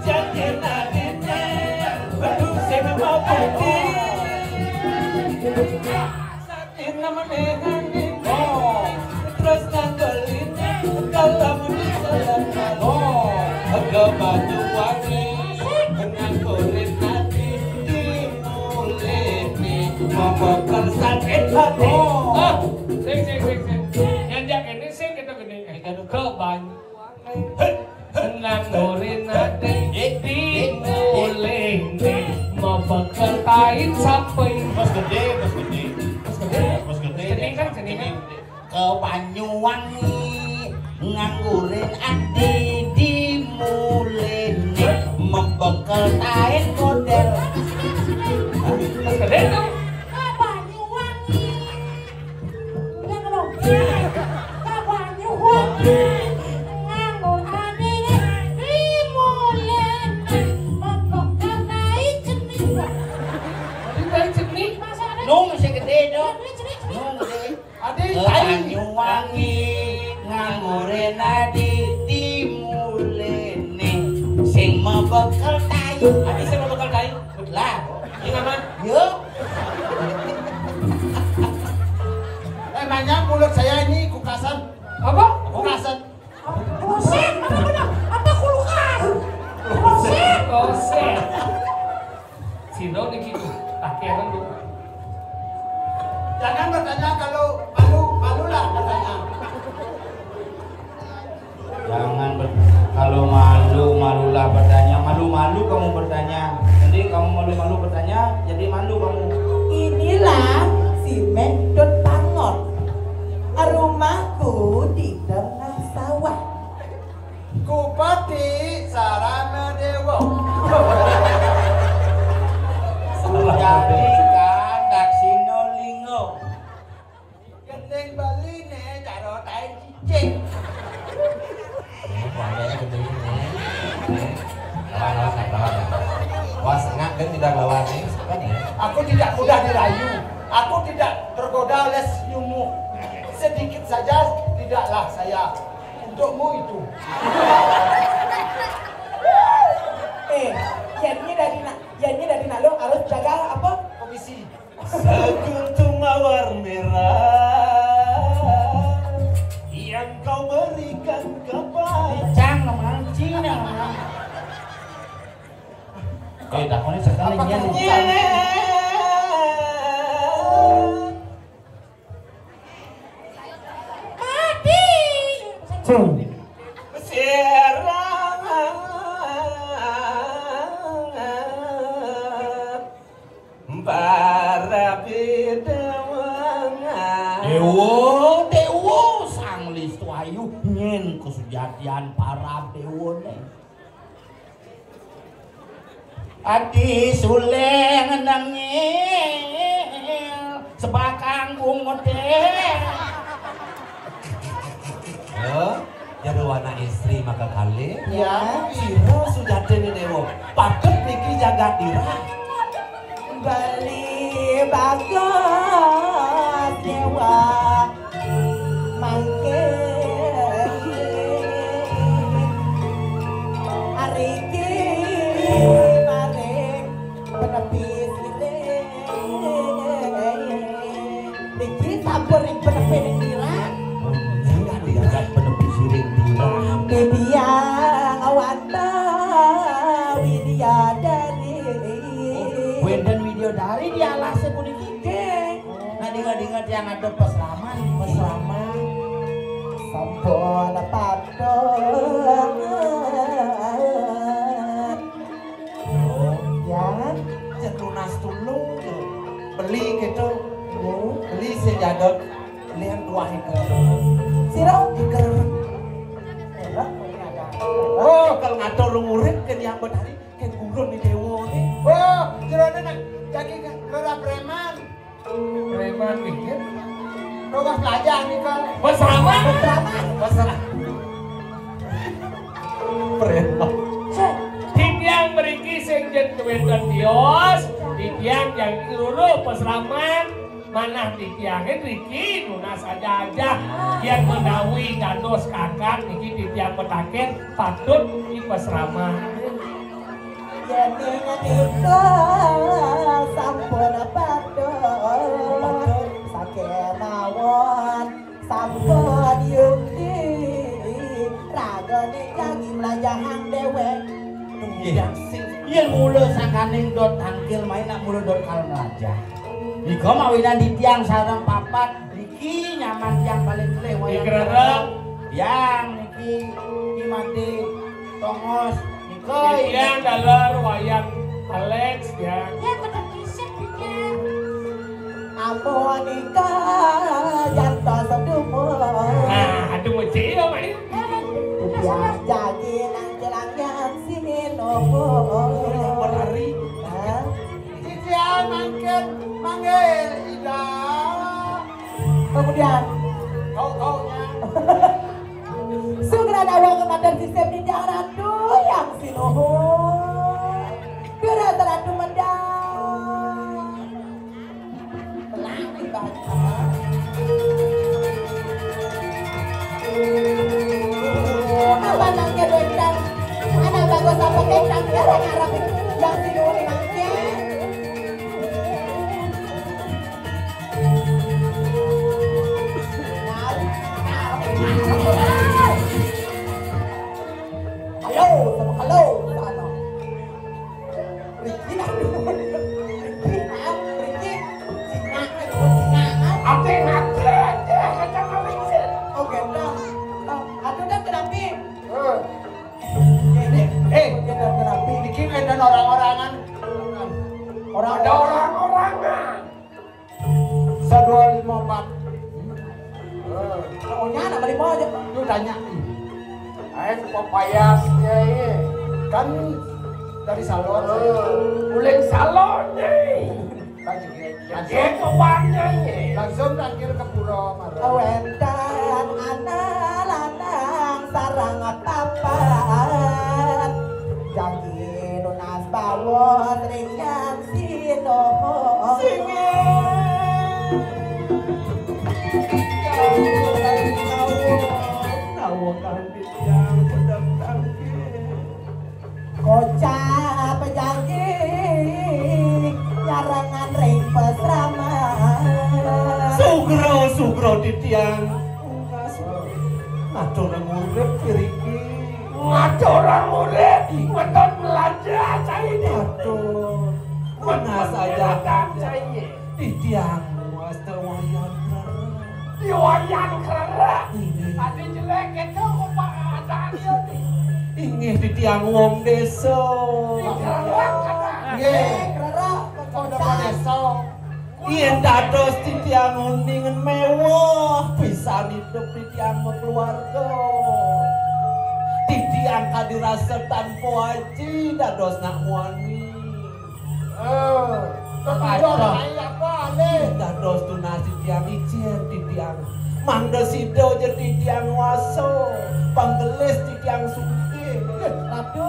jangan adine, aduh, sing mau putih. Sing, sing, sing, sing. Yang jak ini sing kita gini. Eh, ke banyu. Nang murin ati dimulene mebekel kain sapi. Bos gede, bos gede. Bos gede. Bos gede. Cening kan, cening kan? Ke Banyuwangi nganggurin ati dimulene mebekel kain model. Bos gede tuh. Ke Banyuwangi. Nganggur adine dimulene mebekel tai cening. Tadi tai cening. Masa ada nung sing gede, Dok. Cening, cening, cening. Nung gede. Ade tai. Banyuwangi ngangure nadi dimulene sing mebekel tai. Ade sing mebekel tai. Lah, ini apa? Yo. Emangnya mulut saya ini kukasan? Apa? Kukasan. Kloset, apa benar? Apa kulkas? Kloset. Kloset. Sino niki, pakai apa tuh? Jangan bertanya kalau malu, malulah bertanya. Jangan ber-, kalau malu, malulah bertanya. Malu-malu kamu bertanya. Nanti kamu malu-malu bertanya, jadi malu kamu. Inilah si Mendut Pangot. Rumahku di tengah sawah. Kupati Sarana Dewa. Jadi kandak Sinolingo. Gending Bali ne cara tain cicing. Wah, sengak kan tidak lawan. Aku tidak mudah dirayu. Aku tidak tergoda oleh senyummu. Sedikit saja tidaklah saya untukmu itu. Eh, jadinya dari nak, jadinya dari nak lo harus jaga apa? Komisi. Sekuntum mawar merah yang kau berikan kepada. Cang, mancing. Kau takutnya sekali. Apakah dia? Mati. Cung. Siaran para bidawangan. Dewa, dewa, sang listu ayu, nyen kesujatian para dewane. Adi suleng nangil sebakang bunguté. Halo, jero anak istri maka kalih. Ya. Sira sujatiné dewa. Patut niki jagat dira. Bali bagus dewa. Mangke ariki maring penepi sirih. Niki sampun ring penepi ning dirah. Sing diangkat penepi sirih dirah. Didiang wantah Widyadari. Wénten Widyadari di alasé puniki. Nggih. Nah, dinga-dinga tiang ada peselaman. Peselaman. Sampun patut. Oh, ya. Yen nunas tulung, yo. Beli gitu. Nggih. Beli sing jadot. Lian tuah iku. Sira? Iku. Elok, ini ada. Oh, kalau ngatur urip ke yang betari, ke gurun di dewa ni. Oh, jerone nak jadi gerah preman. Preman mikir. Rogas lajah nika. Peseraman. Peseraman. Peseraman. Preman. Titiang mriki sing jen wénten tios, titiang jagi ruruh peseraman, manah titiangé mriki nunas aja-aja. Yén menawi dados kakak niki titiang mataken patut niki peseraman. Yéning nika sampun patut, sakémawon sampun yukti, ragané jagi mlajahang déwék. Nggih. Yén mula sangkaning dot tangkil main nak mula dot kal mlajah. Nika mawinan di tiang sareng papat niki nyaman tiang paling kelih wayang. Nggih, Rara. Tiang niki Ki Made Tongos nika. Tiang daler wayang Alex ya. Ya, kedep isip, Tiang. Ampun nika jantos dumun. Nah, aduh, mesti ya, Mak. Eh, eh, sudah, sudah. Jagi nang celangnya sini nopo. Yang berlari. Hah? Titiang mangkin manggil Ida. Kemudian. Kau-kaunya. Sugra dawa kematan sistem di Ratu yang sinuhun. Gerak Ratu Medang. Pelangi banget. Apa nangke doitan? Anak bagus apa kecang? Gerak ngarep yang sinuhun mangke. Halo, sama halo, sana. Riki, aduh. Riki, ah, Riki. Cina, aduh, Cina, ah. Ate, ate, ate, kacang ate. Oh, gendong. Ah, aduh, dah, kenapa? Eh. Ini, eh, gendong, kenapa? Niki gendong orang-orangan. Orang ada orang-orangan. Sadua lima empat. Pokoknya nama lima aja. Lu tanya. Ayo, pepayasnya ini. Kan dari salon. Uling salon nih. Langsung, langsung, langsung tangkil ke pura. Wénten anak lanang sareng papat. Janji nunas bawon ring yang si Singing. Nawa kanthi tiang pedang tangkis. Kocap pejagi nyarengan ring pasraman. Sugro, sugro titiang. Ngaturang urip iriki. Ngaturang urip, weton melanja cai. Aduh, mana saja cai. Titiang wasta Wayan Krara. Di Wayan Krara. Inggih. Tadi jelek itu upah adanya nih. Inggih, titiang wong desa. Di Krara kata. Nggih. Krara, kota desa. Yen dados titiang uningan mewah, pisan hidup titiang makeluarga. Titiang kadi rasa tanpa aji dados nak muani. Eh, ketujuh apa, Ale? Dados tunas titiang icen titiang. Mangda sida ja titiang wasa, panggelis titiang sugih. Ratu,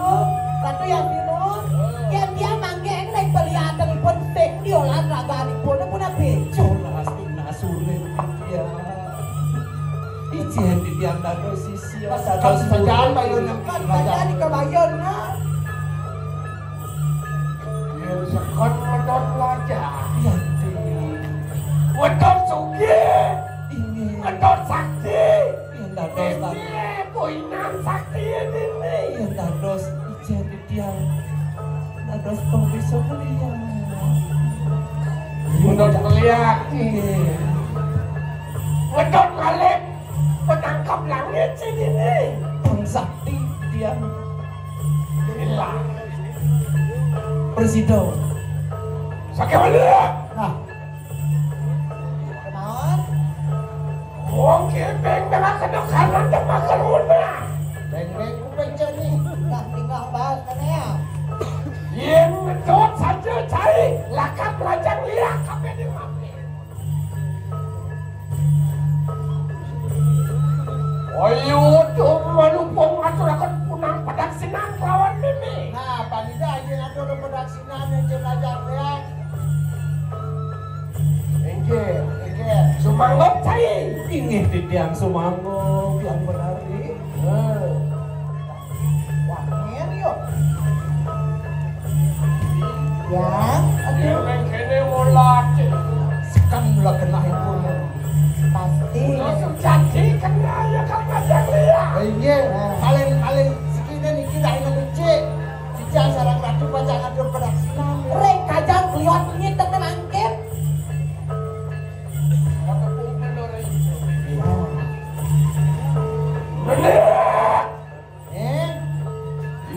Ratu yang Timur, yen tiang mangke ing pelihatanipun sing diolah raganipun pun bejo. Tunas, tunas sulit titiang. Icen titiang dados sisia, dados sajaan bayun yang kan sajaan ikabayun, nah. Yen sekon medot wajah. Iya, Dek. Wedot sugih. Inggih. Wedot sakti. Yen dados tan- Inggih, puinan sakti ini. Yen dados ijin titiang. Dados pembiso melihat. Wedot melihat. Inggih. Wedot ngalih penangkap langit sing ini. Bang sakti titiang. Inilah. Presido. Sakit mana? Nah. Kenaon? Wong kepeng tengah kena kanan dan makan una. Beng-beng kuping jani. Nah, tinggal bahas kene ya. Yen ngedot saja cai, lakat melajang liak kabeh di mati. Ayo, tuh, malupung ngaturaken punang padaksinan kelawan mimi. Nah, panida aja ngatur padaksinan yang jenajah ya. Inggih, inggih. Sumanggup cai. Inggih titiang sumanggup yang berari. Eh. Wah, ngeri yo. Ya, aduh. Kene, kene mulat. Sekan mula kena ibu. Pasti. Langsung janji kena ya kan ngajak liya. Eh, iya. Paling, paling sekine niki dah ini becik. Dijak sarang ratu pacang ngatur padaksinan. Rek kajang kliwat ngit tetep angkep. Bener. Eh?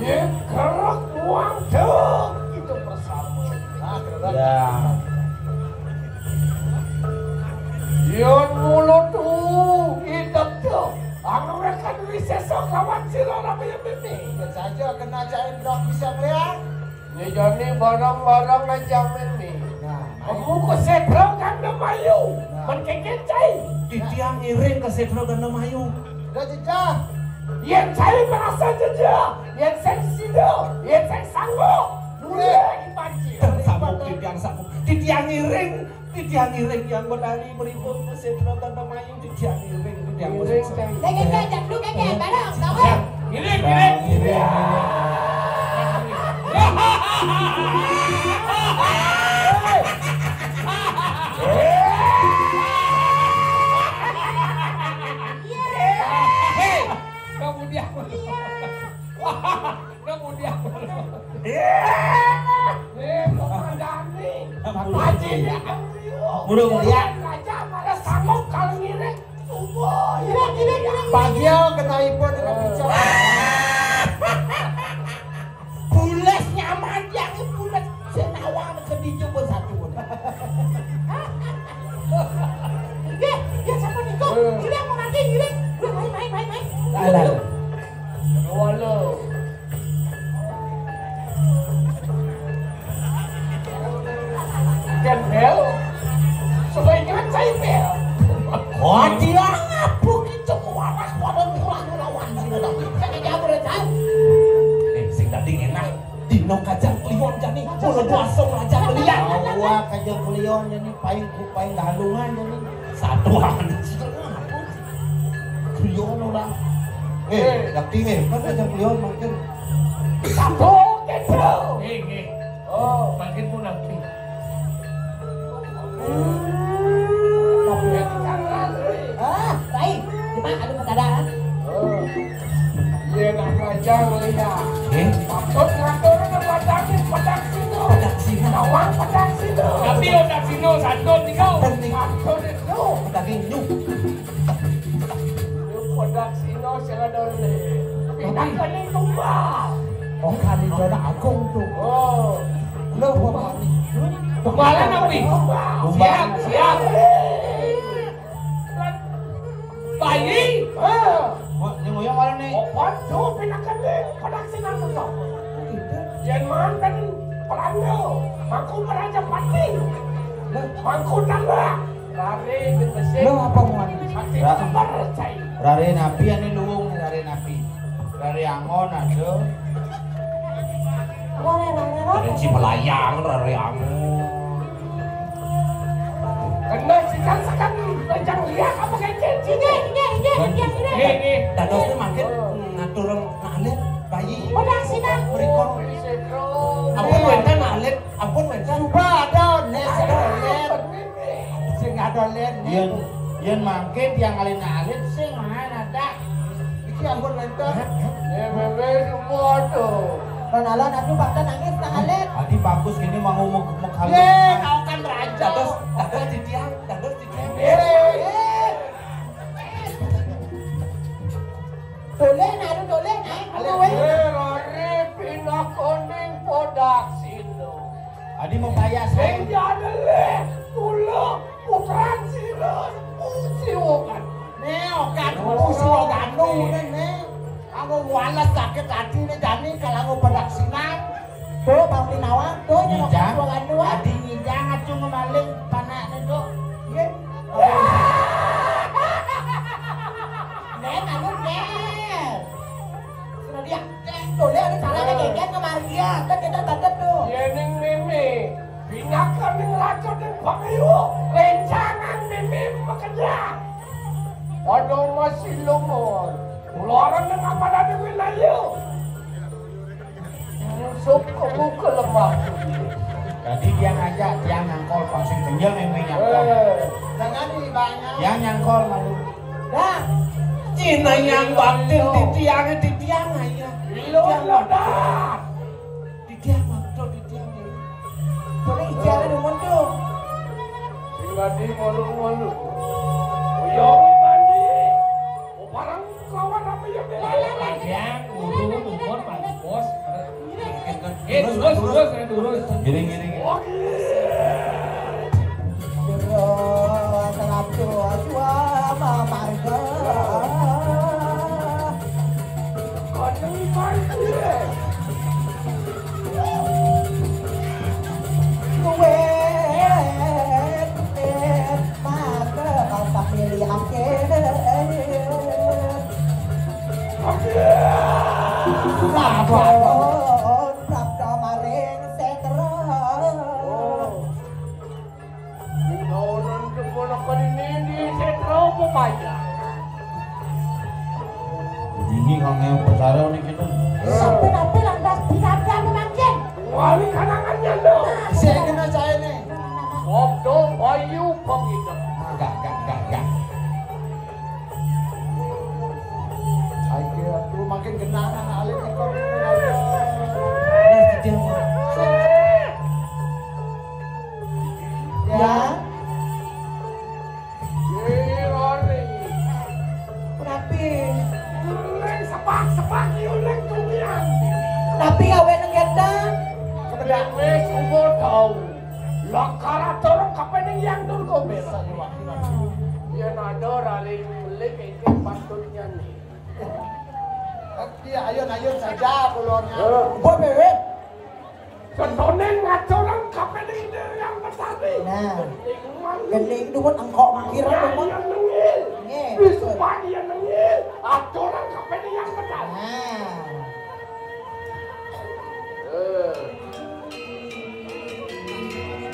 Ye kerek muang dek itu bersama. Nah, kerek. Ya. Yen mulut uh, idep tuh. Angrekan wisesa kawan sira rame mimi. Saja kena cain dok bisa melihat. Ini jani barang-barang aja mimi. Nah, kamu ke Sedro Gandamayu. Nah. Menkeken cai. Titiang ngiring ke Sedro Gandamayu. Udah jejah. Yen cai merasa jejah, yen sing sida, yen sing sanggup. Mulai dipancing. Sanggup titiang sanggup. Titiang ngiring, titiang ngiring yang menari beribun ke Sedro Gandamayu. Titiang ngiring, titiang ngiring. Lagi kayak dulu kayak barang, tahu? Ngiring, ngiring. Hei, kamu diam. Kamu diam. Eh, Komandani. Haji ya. Burung dia. Raja malah sanggup kalau ngiring. Bagio kena ipun dengan bicara. Bules nyaman yang bules senawang sedih coba satu. Nggih, nggih sampun niku. Ngiring mau nanti ngiring. Wah, main, main, main, main. Alah. Walo. Gembel. Supaya jangan saya bel. Oh, dia ngapuk itu warah warah murah murah wan sing udah. Saya kerja apa, Ren? Eh, sing dadi ngenah. Dina kajang kliwon jani, mula dua song raja belian. Wah, Kajeng Kliwon ini paling, paling galungan ini. Satuan. Kliwon orang. Eh, eh, Dakti, eh, kan Kajeng Kliwon makin. Satu, gitu. Eh, eh. Oh, makin pun nanti. Ah, baik. Cuma ada pertanyaan. Oh. Iya, nak belajar melihat. Eh? Maksud ngatur ada padakin, padak sini. Padak sini. Nawang padak sini. Tapi otak sini santun nih kau. Santun nih. Santun itu. Padak ini. Lu padak sini, saya ada. Tapi pindah ke ning tumbal. Oh, kali Dona Agung tuh. Oh. Lo bapak nih. Tumbalan apa? Tumbal. Siap, siap. Bayi. Eh. Wah, ini ngoyong mana nih? Opan tuh, pindah ke ning, padak sini tuh. Yen manten Pelando, mangku Raja Pati. Mangku tambah. Rare bin Mesir. Lo apa mau? Sakti Ra- Kembar, cai. Rare napi ane luwung, rare napi. Rare angon ada. Rare, rare, rare. Rare Cimelayang, rare angon. Kena sikan-sikan, rejang liak apa kayak cin, cin. Inggih, inggih, inggih, inggih, inggih. Nggih, nggih. Dados ni mangkin ngatur ngalit bayi. Udah, sini. Mriko. Ampun wenten ngalit, ampun wenten. Coba ada, nek sing ada len. Sing ada len, nek. Yen, yen mangkin tiang ngalit-ngalit, sing mana ada. Iki ampun wenten. Hah? Hah? Ya, bebe, semua tuh. Lan ala, aduh, bahkan nangis, nang alit. Adi bagus gini mau mau mau kawin. Ye, kau kan raja. Dados, dados di tiang, dados di tiang. Eh, eh. Toleh, naru toleh, naik. Alit. Kowe. Eh, rare pindah koning podak sino. Adi mau bayar saya. Sing jadele, kula putran sira, usiwokan. Ne, okan, usiwokan, ne, ne. Aku wales sakit hati ne jani kalau aku pedaksinan. Tuh, Bang Pinawang, tuh, nyerok Nyijang, usiwokan dua. Adi nyijang, acu ngemaling, panakne, tuh. Iya. Ne, anu, ne. Sudah dia, cek, tuh, dia ada caranya, oh, geger kemari dia. Kan kita tetep, tuh. Yening meme, pinaka ning raja ning pemilu, rencangan meme pekerja. Padha masih lumur. Kula arep nang apa dadi wilayah. Nyusup ke muka lemah. Jadi dia ngajak, dia nyangkol, pasti kenyal meme nyangkol. Eh. Jangan dibanyak. Dia nyangkol malu. Dah. Cina yang bakti di tiang, di tiang aja. Lu lo dah. Di tiang, Bang. Tuh, di tiang, nih. Boleh ijar ada muncul. Sing tadi malu-malu. Uyong mandi. Oh, barang kawan apa ya, Bel? Panjang, urun, umur, panjang, bos. Eh, terus, terus, terus, terus. Giring, giring. Oh, iya. Jero, seratus dua marga. Koceng, Bang. Luwih, maka kau tak pilih akhir. Sabar. Prapta maring setra. Dinonan keponakan ini di setra pepaya. Ini kang yang perkara nih kita. Sampai-sampai lantas binatang memancing. Wali kanangannya, no. Saya kena saya nih. Waktu bayu pengidap. Enggak, enggak, enggak, enggak. Ayo, aku makin kenal anak alit ikon. Ya. Ye, Roni. Napi? Uling sepak-sepak, uling tumian. Napi gawe nang gedang? Kebedak wis umur tau. Lakar atur kepening yang durga bela. Yen ada rale melih iki patutnya nih. Iya, ayun-ayun saja kulonnya. Eh. Mbok dhewe. Ketonen ngacoran kabeh ning Dewi Antasari. Nah. Ning man. Gending duwet engkok mangkir. Ya, duwet. Iya, nengil. Nggih. Wis supaya nengil. Acoran kabeh ning Antasari. Nah. Eh.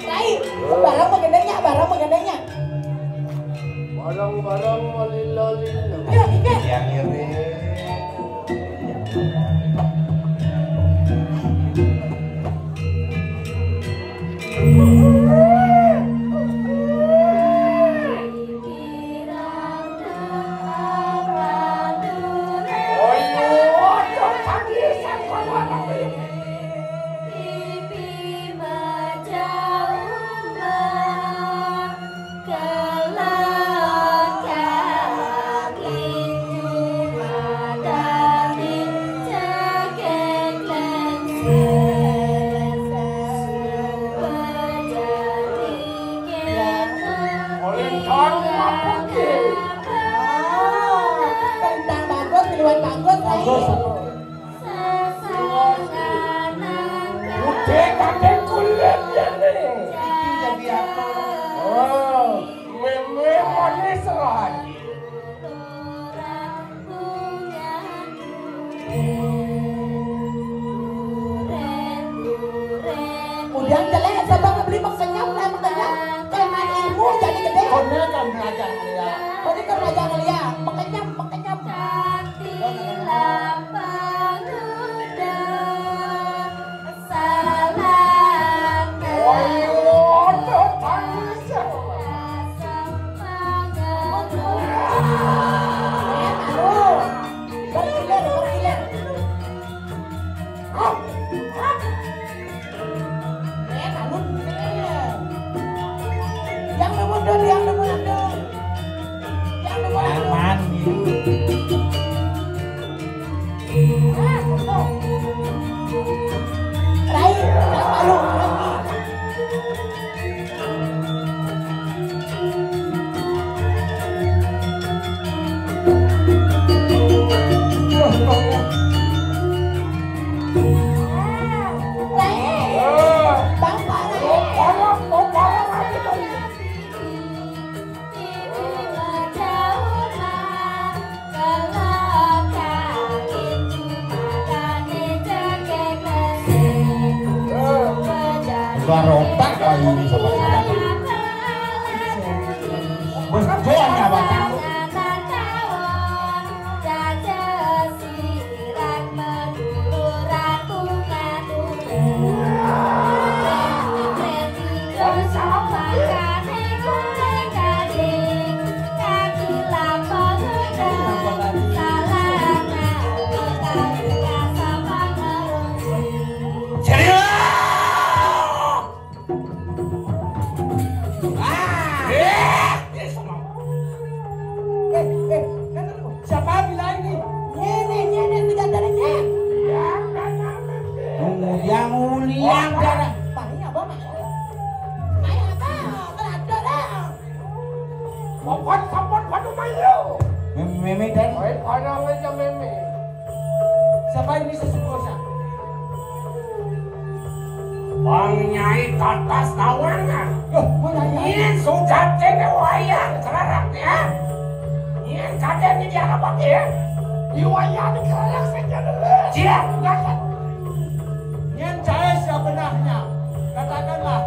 Rai Barang mah gedenya, barang mah gedenya. Barang-barang mah lila-lila. Ayo, Ike. Yang ini. Udah kakek kulitnya nih. Iki jadi apa? Oh, meme manis rohani. Udah jelek, coba ngebeli makenyam, lah makenyam. Kalau main ilmu jadi gede. Kono kan belajar ya. Kono kan belajar ya. Makenyam, makenyam. Yang mundur, yang mundur. Yang mundur. Aman gitu. Rai, tak malu, Rai. Rai, Bapak Rai. Barotak kali ini sama-sama. Bos, jualnya apa? Eh, eh, siapa bilang ini? Ini, ini, ini, tidak ada ini. Tunggu, yang ulian darah. Bang, ini apa, Bang? Ayo, apa? Belanda dah. Pokok sapot padu mayu. Meme, meme dan. Oi, pada aja meme. Siapa ini sesungguhnya? Bang Nyai katas tawangan. Loh, mana ya? Ini sudah tene wayang kerarak ya. Ini kadang ini dia apa ya? Di wayang kerarak saja dulu. Siap, enggak. Yang saya sebenarnya katakanlah.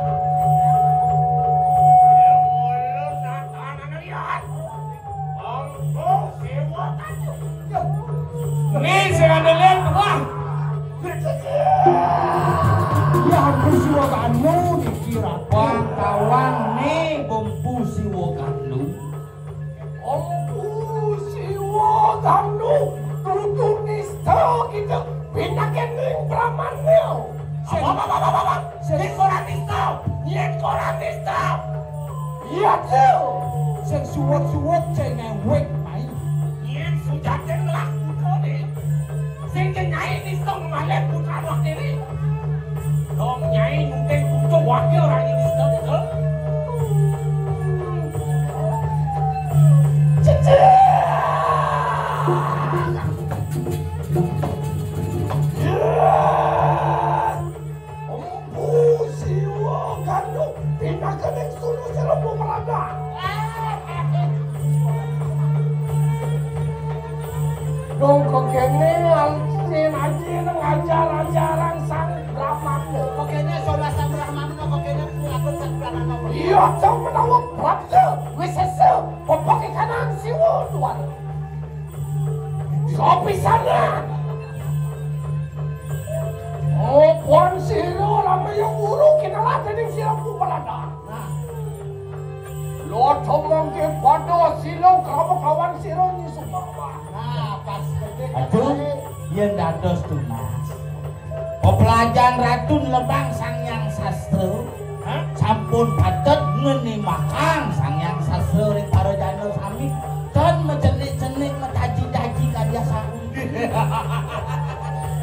Nih, sing ada lihat, wah. Ya, hampir siwa kanu dikira. Bang tawang nih, bumbu siwa kanu. Bumbu siwa kanu, kudu nista gitu. Pindahin ning pramannya. Apa, apa, apa, apa, apa? Yen ora nista, yen ora nista. Iya, Cil. Sing suwut-suwut, sing ngewek, mai. Yen sujatin lah putrane. Sing nyai nista malih putra wakile. Dong nyai nyunting putu wakil ra nista gitu. Cecek. Empu siwa gandum, pindah kening sunu si Lembu Melanda. Dong kekene alin aji ngajar-ajaran sang Pokoknya solas samrah mami, pokoknya pulakun samrah mami. Iya, jauh menawa Prabda, Wisesa, pepok ikanan Siwa, Tuan. Sopisanan. Oh, pon sira ramaya guru kinalah dening sira Puprana. Nah. Lodha mangke padha sila krama kawan sira Nyi Sumarwan. Nah, pas gedhe. Aduh, yen dados tunas. Peplajan Ratu nelebang Sang Hyang Sastra. Hah? Sampun patut ngenimakang Sang Hyang Sastra ring para jana sami. Ten mecenik-cenik, metaji-taji karya sami.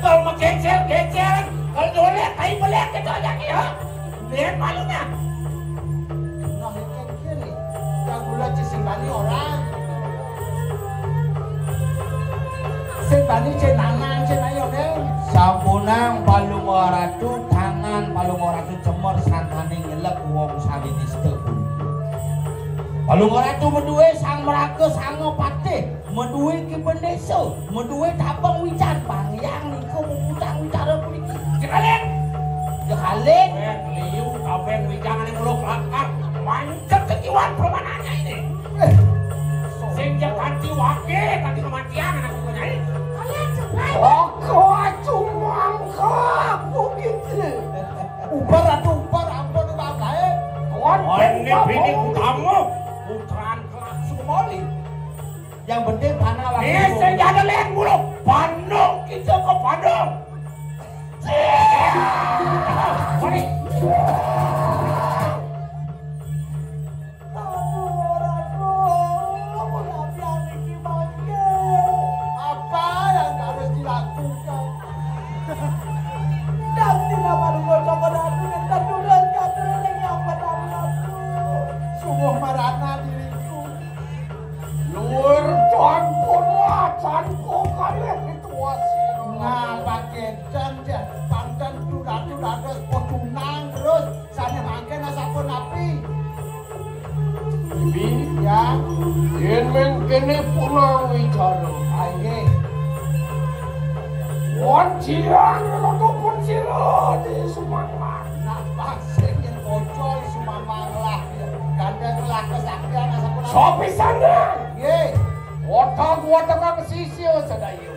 Kalau menggecer-gecer, kalau nyolek, kayu melek, kita aja nih, ha? Lihat malunya. Nah, iki kene. Yang kula sing bani ora. Sing bani cek lanang, cek ayo, Deng. Sampunang Palungguh Ratu, tangan Palungguh Ratu cemer sangkane nyelek wong sami nista punika. Palungguh Ratu meduwe sang meraga, sang patih, meduwe ki bendesa, meduwe tabeng wican, pangyang nika muputang wicara puniki. Cekalik. Cekalik. Weh, liu tabeng wican ane mulo kelakar, mancet ke kiwan permananya ini. Eh. Sing jak ganti wake, ganti kematian anak buku nyai. Kalian cepat. Oko acu mangka, bukit. Ubar, aduh, ubar, ampun, Pak Gaib. Kawan, oh, ini bini utama, putraan kelak Sumoli. Yang penting panah lagi. Eh, sing jada lihat mulu. Bandung, kita ke Bandung. Mari. Aduh, aduh, mengapa niki mangke? Apa yang harus dilakukan? Dan tidak perlu coba ratu yang tertulis katuran yang benar ratu. Sungguh marana diriku. Luwur campura, campur kalih itu wasina. Ngapa kedan deh, panten tuda-tuda terus podunang terus. Sane mangke nasapunapi? Bibi, ya. Yen mengkene punang wicara. Aye. Wan jiran ngeloto pun sira di Sumaman. Napa sing yen bocor Sumaman lah? Gandeng lah kesaktian nasapunapi. Sopisanan. Nggih. Otak-otak kang sisya sedaya.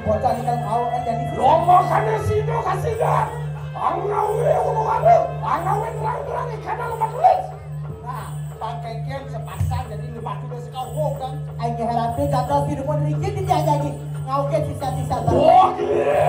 Bocah iki kan mau kan jadi. Lomba kane sida kasidan. Angawe ulu-ulu, angawe terang-terang ikan lemah tulis. Nah, pakai kian sepasang jadi lemah tulis kau kan. Ayo harapnya jatuh di rumah dikit di jaga lagi. Ngauke sisa-sisa. Oh, yes.